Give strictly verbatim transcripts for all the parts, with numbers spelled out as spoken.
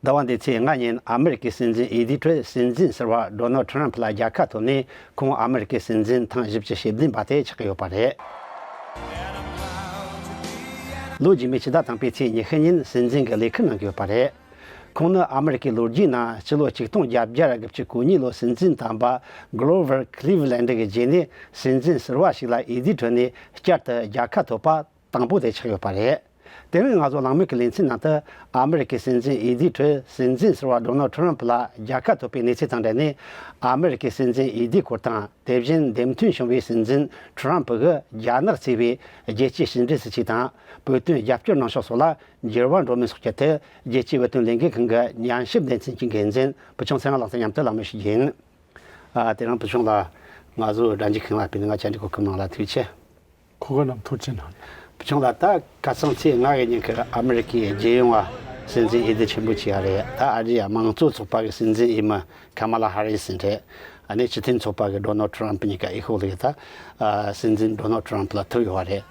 ཟླ་བ་འདིའི་ཚེས་ལྔ་ཉིན་ཨ་མེ་རི་ཀའི་སྲིད་འཛིན་འོས་བསྡུའི་ཁྲོད་སྲིད་འཛིན་ཟུར་པ་ཌོ་ནལ་ཁྲི་རམ་ཕུ་ལ་རྒྱལ་ཁ་ཐོབ་ནས། ཁོང་ཨ་མེ་རི་ཀའི་སྲིད་འཛིན་ཐེངས་བཞི་བཅུ་ཞེ་བདུན་པ་དེ་ཆགས་ཀྱི་ཡོད་པ་རེད། ལོ་རྗེས་མའི་ཕྱི་ཟླ་དང་པོའི་ཚེས་ཉི་ཤུ་ཉིན་སྲིད་འཛིན་གྱི་ལས་ཁུར་གནང་གི་ཡོད་པ་རེད། ཁོང་ནི་ཨ་མེ་རི་ཀའི་ལོ་རྒྱུས་ནང་སྤྱི་ལོ་ཆིག་སྟོང་བརྒྱད་བརྒྱ་དགུ་བཅུ་གོ་གཉིས་ལོར་སྲིད་འཛིན་དམ་པ་གྷོ་རོ་ཝར་ཁི་ལི་ཝི་ལེན་ཌི་གི་རྗེས་ནས་སྲིད་འཛིན་ཟུར་པ་ཞིག་ལ་འོས་བསྡུའི་ཁྲོད་ནས་བསྐྱར་དུ་རྒྱལ་ཁ་ཐོབ་པ་དང་པོ་དེ་ཆགས་ཡོད་པ་རེད། དེ་རིང་ང་ཚོ་གླེང་མོལ་གྱི་ལེ་ཚན་ནང་དུ་ཨ་མེ་རི་ཀའི་སྲིད་འཛིན་འོས་བསྡུའི་ཁྲོད་སྲིད་འཛིན་ཟུར་པ་ཌོ་ནལ་ཁྲི་རམ་ཕུ་ལ་རྒྱལ་ཁ་ཐོབ་པའི་གནས་ཚུལ་དང་འབྲེལ་ནས། ཨ་མེ་རི་ཀའི་སྲིད་འཛིན་འོས་བསྡུའི་སྐོར་དང་། དེ་བཞིན་འདེམས་ཐོན་བྱུང་བའི་སྲིད་འཛིན་ཁྲི་རམ་ཕུ་གིས་རྒྱ་ནག་གཙོས་པའི་རྒྱལ་སྤྱིའི་ཕྱི་འབྲེལ་སྲིད་བྱུས་དང་། བོད་དོན་རྒྱབ་སྐྱོར་གནང་ཕྱོགས་སོགས་ལ་འགྱུར་བ་འགྲོ་མིན་སོགས་ཀྱི་ཐད། རྒྱལ་སྤྱིའི་བོད་དོན་ལས་འགུལ་ཁང་གི་ཉན་ཞིབ་སྡེ་ཚན་གྱི་འགན་འཛིན་བུ་ཆུང་ཚེ་དབང་ལགས་དང་མཉམ་དུ་གླེང་མོལ་ཞུ་རྒྱུ་ཡིན། ཨ། དེ་རིང་བུ་ཆུང་ལགས། ང་ཚོ་དྲ་འཇུག་ཁང་ལ་ཕེབས་ནས་ང་བཅར་འདྲི་གོ་སྐབས་གནང་ལ་ཐུགས་རྗེ་ཆེ། གོ་སྐབས་གནང་། ཐུགས་རྗེ་གནང་། བུ་ཆུང་ལགས། ད་ཁ་སང་ཚེས་ལྔ་གི་ཉིན་ཁར་ཨ་མེ་རི་ཀའི་རྒྱལ་ཡོངས་པ་སྲིད་འཛིན་འོས་བསྡུ་ཆེན་པོ་བྱས་པ་རེད། ད་ཨ་རིའི་དམངས་གཙོ་ཚོགས་པ་གི་སྲིད་འཛིན་འོས་མི་ཁ་མ་ལ་ཧ་རི་སི་རེད། ཨ་ནི་སྤྱི་མཐུན་ཚོགས་པ་གི་ཌོ་ནལ་ཁྲི་རམ་ཕུ་གཉིས་ཀ་འོས་ཤོག་ལ་ད་སྲིད་འཛིན་ཌོ་ནལ་ཁྲི་རམ་ཕུ་ལ་ཐོབ་ཡོད་པ་རེད།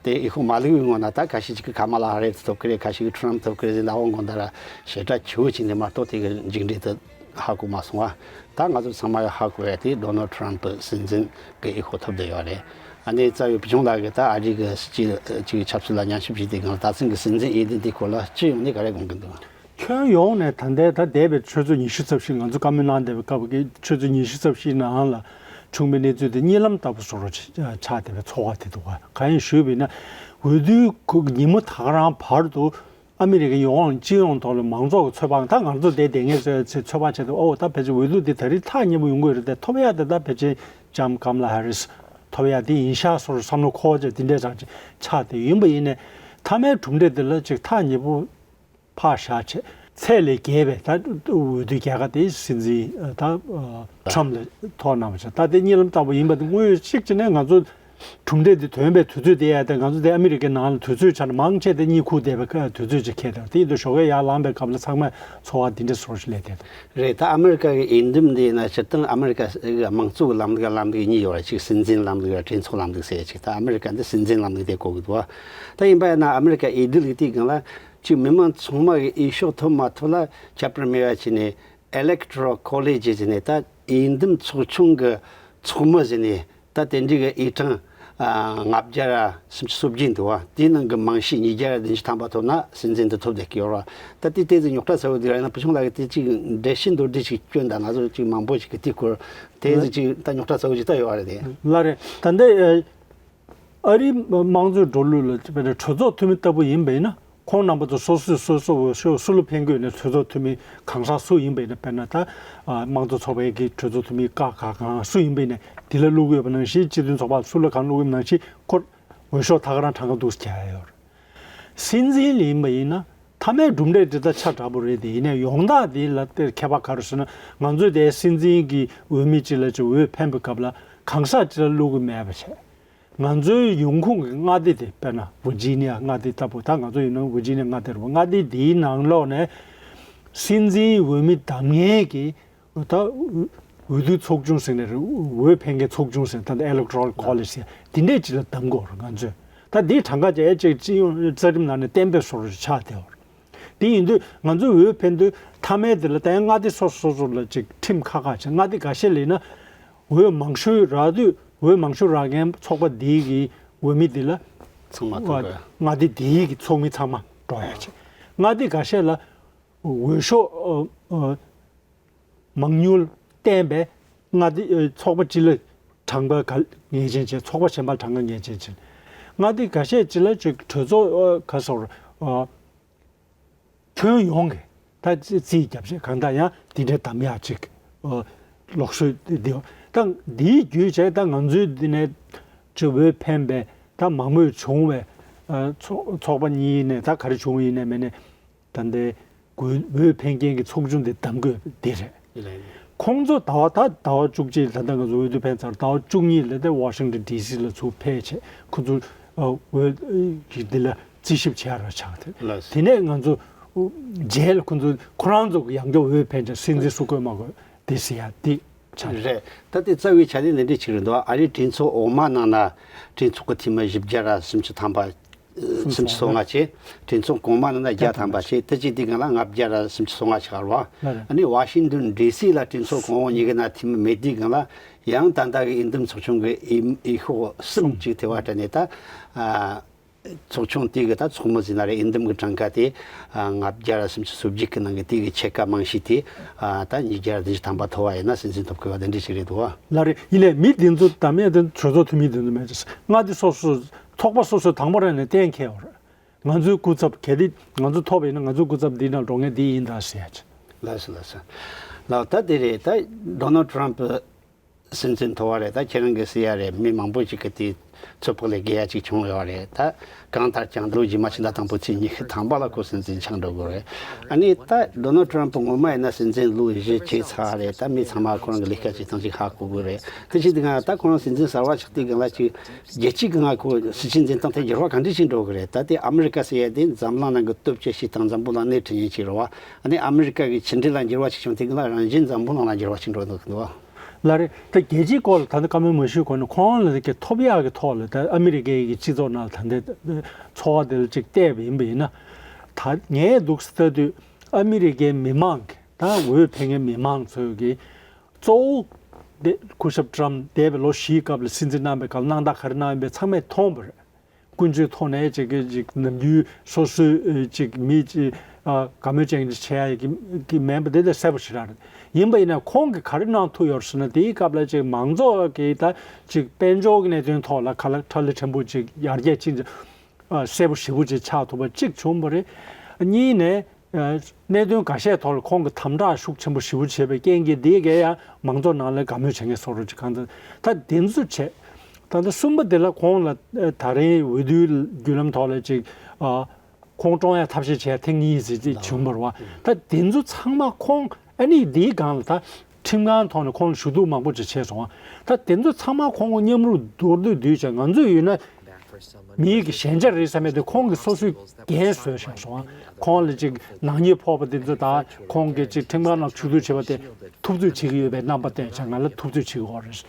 དེ་འོས་ཤོག་མ་བླུགས་པའི་སྔོན་ན་ད་ཁ་ཤས་ཅིག་གིས་ཁ་མ་ལ་ཧ་རི་སི་ཐོབ་ཀྱི་རེད། ཁ་ཤས་ཀྱིས་ཁྲི་རམ་ཕུ་ཐོབ་ཀྱི་རེད་ཟེར་ནས་ལབ་པ་དགོངས་དག་ར་ཞེ་དྲག་ཆེ་བོ་བྱས་ནས་མ་གཏོགས་དེ་གི་མཇུག་འབྲས་དེ་ཧ་གོ་མ་སོང་བ། ད་ང་ཚོ་ཚང་མ་གིས་ཧ་གོ་ཡ་དེ་ཌོ་ནལ་ཁྲི་རམ་ཕུ་སྲིད་འཛིན་གྱི་འོས་ཤོག་ཐོབ་བསྡད་ཡོད་རེད། ཨ་ནི་རྩ་བའི་བུ་ཆུང་ལགས་ཀྱིས་ད་ཨ་རི་གི་སྲིད་སྤྱི་ཅིག་ཆབ་སྲིད་ལ་ཉན་ཞིབ་བྱེད་དུས་སྒང་ལ་ད་ཐེངས་ཀྱི་སྲིད་འཛིན་འོས་བསྡུ་འདིའི་སྐོར་ལ་སྤྱི་ཡོངས་ནས་ག་རེ་དགོངས་ཀྱི་འདུག། ཁྱོན་ཡོངས་ནས་ད་ལྟའི་ད་འདས་པའི་ཆུ་ཚོད་ཉི་ཤུ་རྩ་བཞི། ང་ཚོ་བཀའ་མོལ་གནང་བསྡད་པའི་སྐབས་ཀྱི་ཆུ་ཚོད་ཉི་ཤུ་རྩ་བཞིའི་ནང་ལ་བྱུང་བའི་གནས་ཚུལ་དེ་གཉིད་ལམ་ལྟ་བུ་བཟོ་འདྲ་ཆགས་བསྡད་པའི་ཚོར་བ་དེ་འདུག་ག་གང་ཡིན་ཞུས་པ་ཡིན་ན། འོས་བསྡུའི་ཉིན་མོ་ད་ག་རང་བར་དུ་ཨ་མི་རི་ཀའི་ཡོངས་སྤྱི་ཡོངས་ཐོག་ལ་མང་ཚོགས་ཀྱི་ཚོད་དཔག་ད་ང་ཚོ་འདིར་བསྡད་མཁན་ཚོས་ཚོད་དཔག་བྱས་ཏེ། ཨོ་ད་ཕལ་ཆེར་འོས་བསྡུ་འདི་ད་རེས་ཐག་ཉེ་པོ་ཡོང་གི་རེད་དེ། ཐོབ་ཡག་དེ་ད་ཕལ་ཆེར་ལྕམ་ཀམ་ལ་ཧེ་རི་སི་ཐོབ་ཡག་དེ་ཡིན་ཤག་བཟོ་འདྲ་བསམ་བློ་འཁོར་བྱས་དེ་འདྲས་ཙང་ཅིག་ཆགས་བསྡད་ཡིན་པ་ཡིན་ནའི། མཐའ་མའི་གྲུབ་འབྲས་དེ་ལ་ཅིག་ཐག་ཉེ་པོ་ཕར་བཞག་བྱས། ཚད་ལས་བརྒལ་བའི་ད་འོས་བསྡུའི་རྒྱལ་ཁ་དེ་སྲིད་འཛིན་ད་ཁྲམ་ལ་ཐོབ་གནང་བ་བྱས། ད་དེ་གཉིད་ལམ་ལྟ་བུ་ཡིན་པ་དེ་དངོས་ཡོད་གཅིག་བྱས་ནས་ང་ཚོ་གྲུབ་འབྲས་དེ་ཐོན་པའི་དུས་ཚོད་དེ་ཡ། དེ་ང་ཚོ་དེ་ཨ་མི་རི་ཀའི་ནང་ལ་དུས་ཚོད་ཆ་ནས་མང་ཆེ་དེ་གཉིད་ཁུག་བསྡད་པའི་དུས་ཚོད་ཅིག་འཁེལ་འདུག། དེ་ཡིན་དུས་ཞོགས་ཀས་ཡར་ལངས་པའི་སྐབས་ལ་ཚང་མས་ཚོར་བ་འདི་འདྲ་བཟོ་འདྲ་ཞིག་སླེབས་བསྡད་འདུག། རེད། ད་ཨ་མི་རི་ཀ་གི་འོས་འདེམས་འདི་ན་སྤྱིར་བཏང་ཨ་མི་རི་ཀ་གི་དམངས་གཙོ་གི་ལམ་ལུགས་གཉིས་ཡོད་རེད། གཅིག་སྲིད་འཛིན་ལམ་ལུགས་ར་གྲོས་ཚོགས་ལམ་ལུགས་ཟེར་ཡ་གཅིག། ད་ཨ་མི་རི་ཀ་འདི་སྲིད་འཛིན་ལམ་ལུགས་དེ་གོ་གི་འདུག་བ། ད་ཡིན་པ་ཡིན་ན་ཨ་མི་རི་ཀ་འོས་བསྡུ་ལུགས་དེའི་སྒང་ལ་གཅིག་མི་མང་ཚང་མ་གི་འོས་ཤོག་ཐོབ་མ་ཐོབ་ལ་ཁྱད་པར་མེད་པ་བྱས་ནས། Electoral College ཟེར་ནས་ད་འོས་འདེམས་ཚོགས་ཆུང་གི་ཚོགས་མི་ཟེར་ནས། ད་དེ་འདྲའི་གི་འོས་གྲངས་ཨ་ལྔ་བརྒྱ་ར་སུམ་ཅུ་སོ་བརྒྱད་འདུག་བ། དེའི་ནང་གི་མང་ཤོས་ཉིས་བརྒྱ་ར་བདུན་ཅུ་ཐམ་པ་ཐོབ་ན་སྲིད་འཛིན་དུ་ཐོབ་བསྡད་ཀྱི་ཡོད་ར། ད་དེ་ཏོག་ཙམ་རྙོག་དྲ་ཚ་བོ་འདུག་ར། ཡིན་ན་བུ་ཆུང་ལགས་ཀྱིས་དེ་ཅིག་འགྲེལ་བཤད་མདོར་བསྡུས་ཅིག་སྐྱོན་དང་། ང་ཚོ་ཅིག་མང་པོ་ཞིག་གིས་དེའི་སྐོར་དེ་ཙམ་ཅིག་ད་རྙོག་དྲ་ཚ་བོ་ཅིག་ད་ཡོད་ར་དེ། ལགས་རེད། ད་ལྟ་ཨ་རིའི་དམངས་གཙོའི་འགྲོ་ལུགས་ལ་དཔེར་ན་གྲོས་ཚོགས་འཐུས་མི་ལྟ་བུ་ཡིན་པ་ཡིན་ན། ཁོང་རྣམ་པ་ཚོ་སོ་སོས་སོ་སོ་འོས་ཤོག་སུ་ལ་འཕེན་དགོས་ནས་གྲོས་ཚོགས་འཐུས་མི་གང་ཟག་སུ་ཡིན་པ་ཡིན་ན། དཔེར་ན་ད་ཨ་དམངས་གཙོ་ཚོགས་པའི་གི་གྲོས་ཚོགས་འཐུས་མི་ཀ་ཁ་གང་སུ་ཡིན་པ་ཡིན་ན་དེ་ལ་བླུག་གི་ཡོད་པ་ནང་བཞིན། སྤྱི་མཐུན་ཚོགས་པ་སུ་ལ་གང་བླུག་གི་ཡོད་པ་ནང་བཞིན། ཁོ་འོས་ཤོག་ད་ག་རང་གྲངས་ཀ་འདུག་སེ་རྒྱག་ཡ་ཡོད་རེད། སྲིད་འཛིན་ལ་ཡིན་པ་ཡིན་ན་མཐའ་མའི་གྲུབ་འབྲས་དེ་ད་ཆ་འདྲ་པོ་རེད་དེ། ཡིན་ནའི་ཡོང་སྟངས་དེ་ལ་དེར་ཁྱད་པར་ག་རེ་ཟེར་ན། ང་ཚོས་དེ་སྲིད་འཛིན་གྱི་འོས་མི་གཅིག་ལ་ཅིག་འོས་འཕེན་པའི་སྐབས་ལ་གང་ཟག་གཅིག་ལ་བླུག་གི་མེད་པ་བྱས། ང་ཚོའི་ཡོང་ཁུངས་ཀྱི་མངའ་སྡེ་དེ། དཔེར་ན་ཝི་ཇི་ནི་ཡ་མངའ་སྡེ་ལྟ་བུ། ད་ང་ཚོ་ཡིན་ན་ཝི་ཇི་ནི་ཡ་མངའ་སྡེ་རེད་པ། མངའ་སྡེ་འདིའི་ནང་ལོགས་ནས་སྲིད་འཛིན་འོས་མི་བདམས་མཁན་གྱི་ད་འོས་བསྡུ་ཚོགས་ཆུང་ཟེར་ནས་རེད། འོས་འཕེན་མཁན་ཚོགས་ཆུང་ཟེར། ད་ལྟ་Electoral College ཟེར་དེ་འདྲས་ཅིག་ལ་བདམས་དགོས་རེད་ང་ཚོས། ད་འདིའི་གྲངས་ཀ་ཅིག་སྤྱི་ཡོངས་རྩ་ཁྲིམས་ནང་ནས་གཏན་འབེབས་བཟོ་འདྲ་ཆགས་བསྡད་ཡོད་རེད། དེ་ཡིན་དུས་ང་ཚོས་འོས་འཕེན་དུས་མཐའ་མའི་དེ་ལ་ད་ཡང་མངའ་སྡེ་སོ་སོ་སོ་སོ་ལ་ཅིག་ཁྲིམས་ཁག་ཁག་བྱས། མངའ་སྡེ་འགའ་ཤས་ལ་ཡིན་ན་འོས་མང་ཤོས་རག་དུས། འོས་མང་ཤོས་རག་མཁན་ཚོགས་པ་འདིའི་གི་འོས་མི་འདི་ལ་ཚང་མ་ཐོབ་པས། མངའ་སྡེ་འདིའི་གི་ཚོགས་མི་ཚང་མ་འགྲོ་ཡ་བྱས། མངའ་སྡེ་འགའ་ཤས་ལ་འོས་ཤོག་ཨ་ཨ་མང་ཉུང་བསྟན་པའི་མངའ་སྡེ་ཨ་ཚོགས་པ་གཅིག་ལ་གྲངས་ཀ་ག་ངེས་ཅན་བྱས། ཚོགས་པ་གཞན་པ་ལ་གྲངས་ཀ་ངེས་ཅན་བྱས། མངའ་སྡེ་འགའ་ཤས་གཅིག་ལ་ཅིག་གྲོས་ཚོགས་ཨ་ག་ཟེར་ཨ་ཁྱོན་ཡོངས་ཀྱི་ད་རྩིས་རྩིས་རྒྱབ་བྱས་གང་ལྟར་ཡང་འདི་འདྲའི་གདམ་ཡག་ཅིག་ཨ་ལོག་ཤོས་འདི་འདི། ད་འདིའི་བརྒྱུད་བྱས་ད་ང་ཚོའི་འདི་ནས་ཅིག་འོས་འཕེན་པའི་ད་མང་མོས་བྱུང་བའི་ཨ་ཚོགས་ཚོགས་པ་གཉིས་ནས་ད་ག་རེ་བྱུང་བ་ཡིན་ནའི་མིན་ནའི། ད་ལྟའི་འོས་འོས་འཕེན་མཁན་གྱི་ཚོགས་ཆུང་དེ་གདམ་དགོས་འདི་རེད། རེད། ཁོང་ཚོ་ཟླ་བ་ད་ཟླ་བ་བཅུ་གཅིག་ད་ལྟ་ང་ཚོ་འོས་བསྡུ་ཕན་ཚར་ཟླ་བ་བཅུ་གཉིས་ལ་དེ་ཝ་ཤིང་ཊོན་ཌི་སི་ལ་ཚུར་ཕེབས་བྱས། ཁོ་ཚོ་ཨ་འོས་ཀྱི་འདི་ལ་རྩིས་ཞིབ་བྱས་ར་ཆགས་ཏེ། ལགས། དེ་ནས་ང་ཚོ་རྗེས་ལ་ཁོ་ཚོ་ཁོ་རང་ཚོ་གི་ཡང་བསྐྱར་འོས་འཕེན་བྱས་སྲིད་འཛིན་སུ་དགོས་མ་དགོས་དེ་ཟེར་ཡ་དེ་ཆགས་རེད། རེད། ད་དེ་རྩ་བའི་ཆ་ནས་འདི་འདྲ་ཅིག་རེད་འདུག། ཨ་རིའི་གྲོས་ཚོགས་འོག་མ་ནང་ན་གྲོས་ཚོགས་ཀྱི་འཐུས་མི་བཞི་བརྒྱ་ར་སུམ་ཅུ་ཐམ་པ། སུམ་ཅུ་སོ་ལྔ་བྱས། གྲོས་ཚོགས་གོང་མ་ནང་ན་བརྒྱ་ཐམ་པ་བྱས། དེ་བྱས་དུས་སྒང་ལ་ལྔ་བརྒྱ་ར་སུམ་ཅུ་སོ་ལྔ་ཆགས་རེད་བ། ཨ་ནི་ཝ་ཤིང་ཏོན་ཌི་སི་ལ་གྲོས་ཚོགས་གོང་འོག་གཉིས་ཀྱི་ནང་འཐུས་མི་མེད་དུས་སྒང་ལ། ཡང་ད་ལྟ་གི་འོས་འདེམས་ཚོགས་ཆུང་གི་འོས་འོས་ཤོག་གསུམ་ཅིག་དེ་བ་སྤྲད་ནས་ད། ཨ། ཚོགས་ཆུང་དེ་གི་ད་ཚོགས་མི་ཟིན་ན་རེད། འོས་འདེམས་ཀྱི་གྲངས་ཀ་དེ། ཨ། ལྔ་བརྒྱ་ར་སུམ་ཅུ་སོ་བརྒྱད་ཀྱི་ནང་གི་དེ་གི་ཕྱེད་ཀ་མང་ཤོས་དེ། ཨ། ད་ཉིས་བརྒྱ་ར་བདུན་ཅུ་ཐམ་པ་ཐོབ་པ་ཡིན་ན་སྲིད་འཛིན་ཐོབ་དགོས་པ་དེ་འདྲ་ཞིག་རེད་འདུག་བ། ལགས་རེད། ཡིན་ནའི་མི་དེ་ཚོ་དམ་ཡས་དེ་གྲོས་ཚོགས་འཐུས་མི་དེ་ཚོ་མེད་ཅེས་ལྔ་དེ་སོ་སོ་ཚོགས་པ་སོ་སོའི་དང་པོ་རང་ནས་གཏན་འཁེལ་བ་རེད། ང་ཚོའི་སྐུ་ཚབ་གལ་ཏེ་ང་ཚོ་ཐོབ་པ་ཡིན་ན་ང་ཚོའི་སྐུ་ཚབ་འདི་ནང་འགྲོ་མཁན་འདི་ཡིན་ད་ཟེར་ཡ་ཅིག་ལགས་སོ་ལགས་སོ། ལགས་ད་དེ་རེད། ད་ཌོ་ནལ་ཊམ་པ་སྲིད་འཛིན་ཐོབ་པ་རེད། ད་ཁྱེད་རང་གིས་ཟེར་ཡ་རེད། མི་མང་པོ་ཅིག་གིས་དེ་ཚོད་དཔག་ལས་བརྒལ་ཡ་ཅིག་བྱུང་ཡོད་རེད། ད་གང་ལྟར་ཀྱང་ལོ་རྗེས་མ་ཕྱི་ཟླ་དང་པོ་ཚེས་ཉི་ཤུ་ཐམ་པ་ལ་ཁོ་སྲིད་འཛིན་ཆགས་འགྲོ་དགོས་རེད། ཨ་ནི་ད་ཌོ་ནལ་ཊམ་པ་ངོ་མ་ཡིན་ན་སྲིད་འཛིན་ལོ་བཞི་བྱས་ཚར་རེད། ད་མི་ཚང་མ་ཁོ་རང་གི་ལས་ཀ་བྱེད་སྟངས་ཅིག་ཧ་གོ་དགོས་རེད། དེ་བྱེད་དུས་ང་ད་ཁོ་རང་སྲིད་འཛིན་གསར་པ་ཆགས་དུས་སྒང་ལ་ཅིག་རྒྱལ་སྤྱིའི་སྒང་ཁོ་སྲིད་བྱུས་འཛིན་སྟངས་དེ་འགྱུར་བ་ག་འདྲ་ཞིག་འགྲོ་གི་རེད། ད་ལྟའི་ཨ་མི་རི་ཀ་ཟེར་ཡ་དེ་འཛམ་གླིང་ནང་གི་སྟོབས་ཆེ་ཤོས་དང་འཛམ་བུ་གླིང་སྣེ་ཁྲིད་མཁན་ཅིག་རེད་བ། ཨ་ནི་ཨ་མི་རི་ཀ་གི་ཕྱི་འབྲེལ་ལ་འགྱུར་བ་ཞིག་བྱུང་དུས་སྒང་ལ་རང་བཞིན་འཛམ་བུ་གླིང་ལ་འགྱུར་བ་ཞིག་འགྲོ་འདུག་འདུག་བ། ལགས་རེད། ད་རྒྱལ་སྤྱིའི་སྐོར་ལ་ད་ལྟ་བཀའ་མོལ་མ་ཞུས་གོང་ནས་ཁོང་ལ་གི་ཐོབ་ཡག་གི་ཐོག་ལ་ད་ཨ་མི་རི་ཀའི་གི་སྤྱི་ཚོགས་ནང་ལ་ད་ལྟའི་འཚོ་བ་དེ་ལ་ཅིག་བལྟས་པ་ཡིན་པ་ཡིན་ན། ད་ངས་འདུག་སེ་ལྟ་དུས་ཨ་མི་རི་ཀའི་མི་མང་གི་ད་འོས་འཕེན་མཁན་མི་མང་ཚོས་གི་གཙོ་བོ་དེ་སྐུ་ཞབས་ཊམ་འདས་པའི་ལོ་བཞིའི་སྐབས་ལ་སྲིད་འཛིན་གནང་བའི་སྐབས་གནང་སྟངས་ག་རེ་གནང་ཡོད་པའི་ཚང་མས་མཐོང་བ་རེད། ཀུན་སྤྱོད་ཐོག་ནས་ཅིག་གི་ཅིག་ནམ་རྒྱུན་སོ་སོའི་ཨེ་ཅིག་མི་ཅིག་ཨ་དགའ་མོས་ཅན་ཅིག་བྱེད་ཡ་གི་གི་མིན་པ་དེ་དེ་གསལ་པོ་ཞེ་དྲག་རེད། ཡིན་པ་ཡིན་ན་ཁོང་གིས་ག་རེ་གནང་ཐུབ་ཡོད་ཟེར་ན། དེའི་སྐབས་ལ་ཅིག་མང་ཚོགས་ཀྱི་ད་ཅིག་དཔལ་འབྱོར་གྱི་གནད་དོན་ཐོག་ལ་ཁ་ལག་ཁྲ་ལི་ཕྲན་བུ་ཅིག་ཡར་རྒྱས་ཅིག་ཨ་གསལ་པོ་ཞེ་པོ་ཅིག་ཆགས་ཐུབ་པ་གཅིག་བྱུང་བ་རེད། གཉིས་ནས། ཨ་གནད་དོན་འགའ་ཤས་ཐོག་ལ་ཁོང་གིས་དམ་དྲག་ཤུགས་ཆེན་པོ་ཞེ་པོ་བྱས་པའི་རྐྱེན་གྱིས་དེ་གས་ཡང་མང་ཚོགས་ནང་ལ་དགའ་མོས་བྱེད་མཁན་བཟོ་འདྲ་ཅིག་གང་ལྟར་ད་དེ་ཚོ་བྱས། ད་ལྟ་གསུམ་པ་དེ་ལ་ཁོང་ལ་ཨ་ད་རིང་འོས་བསྡུའི་བརྒྱུད་ལམ་ཐོག་ལ་ཅིག་ཨ་ཁོང་བཀྲོངས་ཡ་ཐབས་ཤེས་བྱས་ཐེངས་གཉིས་ཙམ་ཅིག་བྱུང་བ་རེད་བ། ད་དེ་ཚོ་ཚང་མ་ཁོང་ཨ་ནི་དེའི་སྒང་ལ་ད་ཁྲིམས་ཁང་ཐོག་ནས་ཁོང་ལ་ཞུ་གཏུག་མང་པོ་ཅིག་བྱས་སོང་བ། ད་དེ་ཚོ་ཚང་མ་ཁོང་གི་མཉམ་རུབ་མདོར་བསྡུས་བསྡུས་བྱས་ང་ཚོས་ཡིན་ན། མིའི་གི་ཞན་ཆ་རེད་བསམ་ཡས་དེ་ཁོང་གིས་སོ་སོའི་འགན་བཟོས་བཞག་སོང་ཨ། ཁོང་ལ་ཅིག་ནག་ཉེས་ཕོག་པ་དེ་ཚོ་དང་ཁོང་གིས་ཅིག་ཁྲིམས་ཁང་ནང་ཞུ་གཏུག་བྱས་པ་དེ་ཐུབ་ཚོད་བྱེད་ཀྱི་ཡོད་པའི་རྣམ་པ་བསྟན་བྱས་ང་ལ་ཐུབ་ཚོད་བྱེད་ཀྱི་ཡོད་རེད།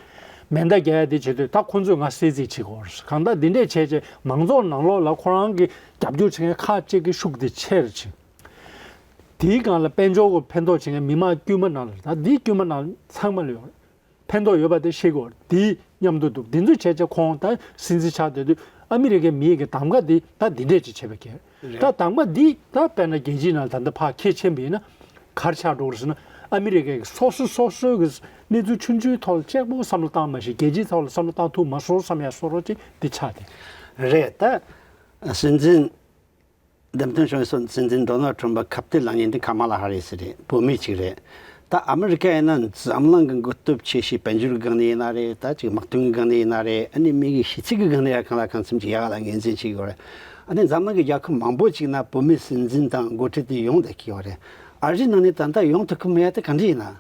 མེ་མདའ་རྒྱག་ཡ་དེ་བྱེད་དུས་ད་ཁོང་ཚོས་ང་གསོད་རྩིས་བྱེད་ཀྱི་ཡོད་རེད། གང་ལྟར་འདི་འདྲས་བྱས་རྗེས་མང་ཚོགས་ནང་ལོགས་ལ་ཁོ་རང་གི་རྒྱབ་སྐྱོར་བྱེད་མཁན་ཁག་ཅིག་གི་ཤུགས་དེ་ཆེ་རུ་ཕྱིན། དེའི་སྒང་ལ་དཔལ་འབྱོར་གྱི་ཕན་ཐོགས་བྱེད་མཁན་མི་མང་དཀྱུས་མ་ནང་ལ་ད་འདིའི་དཀྱུས་མ་ནང་ཚང་མ་ལ་ཡོད་རེད། ཕན་ཐོགས་ཡོད་པ་དེ་ཤེས་དགོས་དེའི་མཉམ་དུ་འདུག་འདི་ཚོ་བྱས་བྱས་ཁོང་ད་སྲིད་འཛིན་ཆགས་བསྡད་དུས་ཨ་མི་རི་ཀའི་མི་ཡི་གི་གདམ་ག་འདི་ད་འདི་འདྲས་ཅིག་བྱས་པ་གལ་རེད། ད་གདམ་ག་འདི་ད་དཔེར་ན་རྒྱལ་སྤྱིའི་ནང་ད་ལྟ་ཕར་ཁྱེད་ཕྱིན་པ་ཡིན་ན་ག་རེ་ཆགས་འགྲོ་གི་རེད་ཟེར་ན། ཨ་མི་རི་ཀའི་སོ་སོ་སོ་སོའི་གི་གནས་ཚུལ་ཆུང་ཆུང་ཐོག་ལ་གཅིག་པོ་བསམ་བློ་བཏང་མ་ཤེས། རྒྱལ་སྤྱིའི་ཐོག་ལ་བསམ་བློ་བཏང་ཐུབ་མ་སོང་བསམ་ཡ་བཟོ་འདྲ་ཅིག་འདི་ཆགས་ཏེ། རེད་ད། སྲིད་འཛིན། འདེམས་ཐོན་བྱུང་བའི་སྲིད་འཛིན་ཌོ་ནལ་ཊམ་པ་ཁ་གཏད་ལངས་མཁན་དེ་ཁ་མ་ལ་ཧ་རི་སི་རེད། བུད་མེད་ཅིག་རེད། ད་ཨ་མི་རི་ཀ་ཡིན་ན་འཛམ་གླིང་གི་འགོ་སྟོབས་ཆེ་ཤོས་དཔལ་འབྱོར་སྒང་ནས་ཡིན་ན་རེད། ད་ཅིག་དམག་དོན་གྱི་སྒང་ནས་ཡིན་ན་རེད། ཨ་ནི་མི་གི་ཤེས་ཚད་ཀྱི་སྒང་ནས་ཡང་གང་ལ་གང་འཚམ་ཅིག་ཡག་ལ་ངོས་འཛིན་བྱེད་ཀྱི་ཡོད་རེད། ཨ་ནི་འཛམ་གླིང་གི་རྒྱལ་ཁབ་མང་པོ་ཅིག་ན་བུད་མེད་སྲིད་འཛིན་དང་འགོ་ཁྲིད་དེ་ཡོང་བསྡད་ཀྱི་ཡོད་རེད། ཨ་རིའི་ནང་ནས་ད་ལྟ་ཡོང་ཐུབ་ཀྱི་མེད་ཡ་དེ་ག་འདྲ་ཡིན་ན།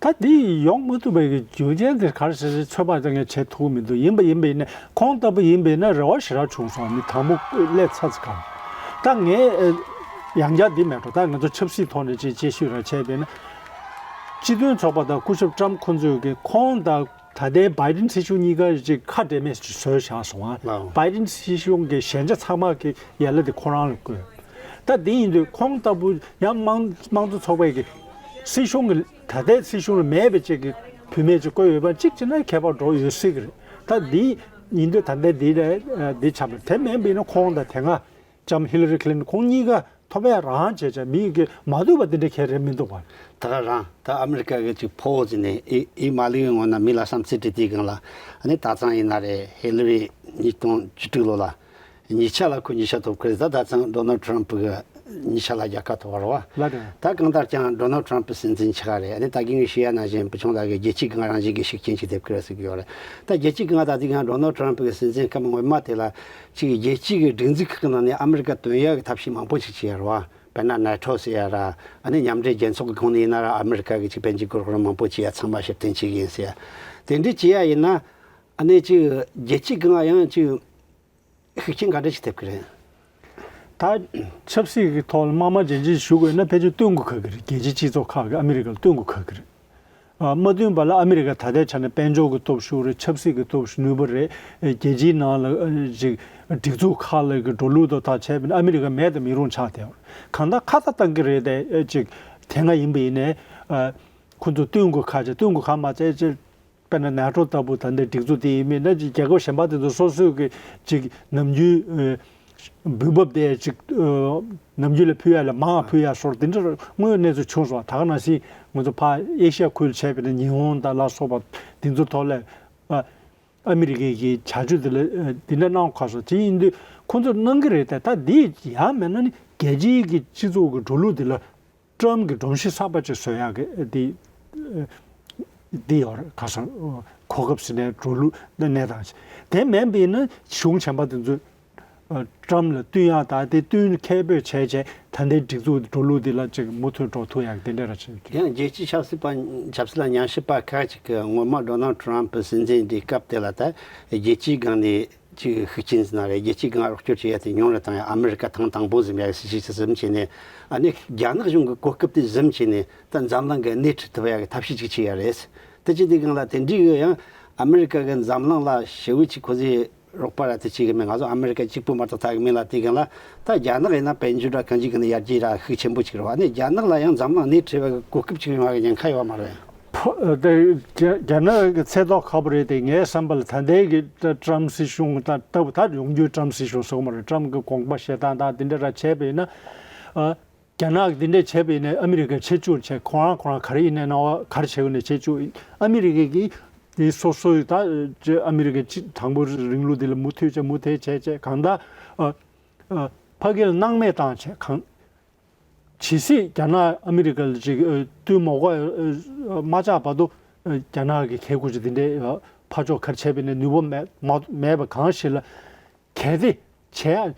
ད་འདི་ཡོང་མ་ཐུབ་པའི་གི་རྒྱུ་རྐྱེན་དེ་ག་རེ་ཟེར་ཚོད་དཔག་ད་ངས་བྱེད་ཐུབ་ཀྱི་མི་འདུག་ཡིན་པ་ཡིན་པ་ཡིན་ན་ཁོང་ལྟ་བུ་ཡིན་པ་ཡིན་ན་རེ་བ་ཞེ་དྲག་བྱུང་སོང་། མི་དང་པོ་སླེབས་ཚར་ཚར་གང་། ད་ངས་ཨ་ཡང་བསྐྱར་འདི་མེད་འགྲོ། ད་ང་ཚོ་ཆབ་སྲིད་ཐོག་ནས་ཅིག་དཔྱད་ཞིབ་ར་བྱས་པས་ན། སྤྱི་མཐུན་ཚོགས་པ་དང་སྐུ་ཞབས་ཊམ་ཁོང་ཚོས་གི་ཁོང་དང་ད་ལྟའི་བྷའི་ཌེན་སྲིད་གཞུང་གཉིས་ཀ་ཅིག་ཁ་འབྲལ་མེད་ཅིག་བཟོས་བཞག་སོང་ཨ། ལའོ། བྷའི་ཌེན་སྲིད་གཞུང་གི་ཞན་ཆ་ཚང་མ་གི་ཡན་ལག་དེ་ཁོ་རང་ལ་བཀོད། ད་དེ་ཡིན་དུས་ཁོང་ལྟ་བུ་ཡང་དམངས་དམངས་གཙོ་ཚོགས་པའི་གི་སྲིད་གཞུང་གི་ད་ལྟའི་སྲིད་གཞུང་ལ་མེད་པའི་ཅིག་གི་བུད་མེད་ཅིག་བསྐོས་ཡོད་པ་གཅིག་བྱས་ན་ཁྱད་པར་འགྲོ་ཡོད་སྲིད་གི་རེད། ད་འདི་ཡིན་དུས་ད་ལྟའི་འདི་ལ་འདི་ཆགས་པ་དེ་མིན་པ་ཡིན་ན་ཁོང་དང་དེ་སྔ་ལྕམ་ཧི་ལ་རི་ཁི་ལིན་ཁོང་གཉིས་ཀ་ཐོབ་ཡ་རང་བྱས་བྱས་མི་གི་མ་འདོད་པ་འདི་འདྲ་གལ་རེད་མི་འདུག་བ། ད་ག་རང་ད་ཨ་མི་རི་ཀ་གི་ཅིག་ཕོ་ཟེར་ནས་ཨི་ཨི་མ་ལི་གི་ངོས་ན་མི་ལ་བསམ་ཚུལ་དྲི་དུས་སྒང་ལ་ཨ་ནི་ད་ཚང་ཡིན་ན་རེད། ཧི་ལ་རི་ཉིས་སྟོང་བཅུ་དྲུག་ལོ་ལ། ཉིས་ཆ་ལ་ཁོ་ཉིས་ཆ་ཐོབ་ཁུལ་ད་ད་ཚང་ཌོ་ནལ་ཊམ་པ་གི་ཉིས་ཆ་ལ་རྒྱལ་ཁ་ཐོབ་པ་རེད་བ། ལགས་རེད། ད་གང་ལྟར་ཀྱང་ཌོ་ནལ་ཊམ་པ་སྲིད་འཛིན་ཆགས་རེད། ཨ་ནི་ད་གིན་ཞུ་ཡ་ནང་བཞིན་བུ་ཆུང་ལགས་ཀྱིས་རྒྱལ་སྤྱིའི་སྒང་རང་བཞིན་གྱི་ཤུགས་རྐྱེན་ཅིག་ཐེབས་ཁུལ་ཟེར་གྱི་ཡོད་རེད། ད་རྒྱལ་སྤྱིའི་སྒང་ད་དེ་སྒང་ཌོ་ནལ་ཊམ་པ་གི་སྲིད་འཛིན་སྐབས་སྔོན་མ་དེ་ལ་ཅིག་རྒྱལ་སྤྱིའི་གི་སྒྲིག་འཛུགས་ཁག་གི་ནང་ནས་ཨ་མི་རི་ཀ་དོན་ཡག་གི་ཐབས་ཤེས་མང་པོ་ཅིག་བྱས་ཡོད་རེད་བ། དཔེར་ན་ནེ་ཊོ་ཟེར་ཡ་ར། ཨ་ནི་མཉམ་འབྲེལ་རྒྱལ་ཚོགས་ཀྱི་ཁོངས་ནས་ཡིན་ན་ར་ཨ་མི་རི་ཀ་གི་ཅིག་དཔལ་འབྱོར་གྱི་རོགས་རམ་མང་པོ་བྱེད་ཡ་ཚང་མ་ཕྱིར་འཐེན་བྱེད་ཀྱི་ཡིན་ཟེར་ཡ། དེ་འདྲ་བྱེད་ཡ་ཡིན་ན། ཨ་ནི་ཅིག་རྒྱལ་སྤྱིའི་སྒང་ཡང་ཅིག་ཤུགས་རྐྱེན་ག་འདྲ་ཞིག་ཐེབས་ཀྱི་རེད། ད་ཆབ་སྲིད་ཀྱི་ཐོག་ལ་དམག་དམག་རྗེན་རྗེན་ཞུ་དགོས་ན་ཕལ་ཆེར་སྟོན་དགོས་ཁག་གི་རེད། རྒྱལ་སྤྱིའི་སྤྱི་ཚོགས་ཁག་གིས་ཨ་མི་རི་ཀ་ལ་སྟོན་དགོས་ཁག་གི་རེད། ཨ། མ་བསྟུན་པ་ལ་ཨ་མི་རི་ཀ་ད་ལྟའི་ཆ་ནས་དཔལ་འབྱོར་གྱི་སྟོབས་ཤུགས་རེད། ཆབ་སྲིད་ཀྱི་སྟོབས་ཤུགས་ནུས་པ་རེད། རྒྱལ་སྤྱིའི་ནང་ལ་ཅིག་སྒྲིག་འཛུགས་ཁག་ལ་གི་འགྲོ་ལུགས་དང་ཐག་བྱས་པ་ཡིན་ན་ཨ་མི་རི་ཀ་མེད་དུ་མི་རུང་ཆགས་བསྡད་ཡོད་རེད། གང་ལྟར་ཁ་ཚ་གཏང་གི་རེད་དེ། ཅིག་དེ་སྔ་ཡིན་པ་ཡིན་ནའི། ཨ། ཁོ་ཚོ་བསྟུན་དགོས་ཁག་ཅིག་བསྟུན་དགོས་ཁག་མ་བྱས་ཅིག་དཔེར་ན་ནེ་ཊོ་ལྟ་བུ་ད་ལྟའི་སྒྲིག་འཛུགས་དེ་ཡིན་མིན་ན། རྒྱལ་ཁབ་གཞན་པ་དེ་ཚོ་སོ་སོའི་གི་ཅིག་ནམ་རྒྱུན་འབུལ་འབབ་དེ་ཅིག་ནམ་རྒྱུན་ལས་ཕུལ་ཡ་ལས་མང་ཕུལ་ཡ་སོགས་དེ་འདྲ་དངོས་ཡོད་གནས་ཚུལ་བྱུང་སོང་། ད་ག་ནང་བཞིན་ང་ཚོ་ཕར་ཨེ་ཤི་ཡ་ཁུལ་བྱས་པའི་ཉི་ཧོང་དང་ལ་སོགས་པ་དེ་ཚོ་ཐོག་ལ་ཨ་ཨ་མི་རི་ཀའི་གི་བྱ་སྤྱོད་དེ་ལ་དེ་འདྲ་གནང་ཁག་སོང་། དེ་ཡིན་དུས་ཁོང་ཚོར་གནང་གི་རེད་དེ། ད་འདི་ཡང་མེད་ན་ནི་རྒྱལ་སྤྱིའི་གི་སྤྱི་ཚོགས་ཀྱི་འགྲོ་ལུགས་དེ་ལ། ཊམ་གྱི་སྒྲོམ་གཞི་གསར་པ་ཅིག་བཟོ་ཡག་གི་འདི་འདི་ཡོད་རེད། ཁ་སང་གོ་སྐབས་ཟེར་ནས་འགྲོ་ལུགས་འདི་གནས་སྟངས་ཤིག་དེ་མིན་པ་ཡིན་ན་གཞུང་ཆེན་པོ་དེ་ཚོས་ཊམ་ལ་བསྟུན་ཡག་དང་དེ་བསྟུན་ཁེ་སྤོགས་བྱས་བྱས་ད་ལྟའི་སྒྲིག་འཛུགས་འགྲོ་ལུགས་འདི་ལ་ཅིག་མུ་མཐུད་འགྲོ་ཐུབ་ཡག་དེ་འདྲ་ར་བྱེད་ཀྱི། ཡང་རྒྱལ་སྤྱིའི་ཆབ་སྲིད་པ་ཆབ་སྲིད་ལ་ཉམས་ཞིབ་པ་ཁག་ཅིག་གིས་སྔོན་མ་ཌོ་ནལ་ཊམ་ཕི་སྲིད་འཛིན་འདིའི་སྐབས་དེ་ལ་ད་རྒྱལ་སྤྱིའི་སྒང་ནས། ཅིག་ཤུགས་རྐྱེན་ཟེར་ན་རེད། རྒྱལ་སྤྱིའི་སྒང་རོགས་སྐྱོར་བྱེད་ཡ་དེ་ཉུང་རུ་བཏང་ཡ། ཨ་མི་རི་ཀ་ཐེངས་དང་པོ་ཟིན་ཡ་གི་སྲིད་ཇུས་ཅིག་ཟིན་བྱས་ནས། ཨ་ནི་རྒྱ་ནག་གཞུང་གི་གོ་སྐབས་དེ་ཟིན་བྱས་ནས་ད་འཛམ་གླིང་གི་སྣེ་ཁྲིད་ཐུབ་ཡ་གི་ཐབས་ཤེས་ཅིག་བྱེད་ཡ་རེད། དེ་བྱེད་དུས་སྒང་ལ་དེ་འདྲའི་གི་ཡང་ཨ་མི་རི་ཀ་གི་འཛམ་གླིང་ལ་ཞེ་པོ་ཅིག་ཁོ་ཚོས་རོགས་པ་ར་དེ་བྱེད་གི་མེད། ང་ཚོ་ཨ་མི་རི་ཀ་གཅིག་པུ་མ་གཏོགས་ཐག་གི་མེད་ལ། དེ་སྒང་ལ་ད་རྒྱ་ནག་ཡིན་ན་དཔལ་འབྱོར་ར་གང་ཅིའི་སྒང་ནས་ཡར་རྒྱས་ར་ཤུགས་ཆེན་པོ་ཅིག་རེད་བ། ཨ་ནི་རྒྱ་ནག་ལ་ཡང་འཛམ་གླིང་སྣེ་ཁྲིད་པའི་གོ་སྐབས་ཅིག་ཡོང་བ་གི་ཉེན་ཁ་ཡོད་མ་རེད། ཕོ། ཨ། དེ་རྒྱ་རྒྱ་ནག་གི་ཚེ་ཐོག་ཁག་པོ་རེད་དེ། ངའི་བསམ་པ་ལ་ད་ལྟའི་གི་ཊ་ཊམ་སྲིད་གཞུང་དང་ལྟ་བུ་ད་ཡོང་རྒྱུའི་ཊམ་སྲིད་གཞུང་ཟེར་གི་མ་རེད། ཊམ་གི་དགོངས་པ་བཞེས་སྟངས་དང་དེ་འདྲ་ར་བྱས་པ་ཡིན་ན། ཨ། རྒྱ་ནག་གི་དེ་འདྲ་བྱས་པ་ཡིན་ན་ཨ་མི་རི་ཀ་ཆེད་བཅུག་བྱས། ཁོ་རང་ཁོ་རང་ག་རེ་ཡིན་ནའི་གནང་བ་ག་རེ་བྱེད་དགོས་ནའི་ཆེད་བཅུག་ཨ་མི་རི་ཀ་གིས་དེ་སོ་སོའི་ད་ཨ་མི་རི་ཀ་སྤྱི་དང་པོའི་རིང་ལུགས་འདི་ལ་མུ་མཐུད་བྱས་མུ་མཐུད་བྱས་བྱས། གང་ལྟར། ཨ། ཨ། ཕ་གི་ལ་སྣང་མེད་བཏང་བྱས། གང་ཇི་སྲིད་རྒྱ་ནག་ཨ་མི་རི་ཀ་ལ་ཅིག་ཨ། བསྟུན་མོ་ག་ཨ། མ་བཅག་བར་དུ། ཨ། རྒྱ་ནག་གི་ཁེ་ཁུར་ཅིག་འདི་འདྲའི་ཕར་ཕྱོགས་ག་རེ་བྱས་པ་ཡིན་ནའི་ནུས་པ་མེད་མ་མེད་པ་གང་ཞིག་ལ་གལ་ཏེ་བྱས།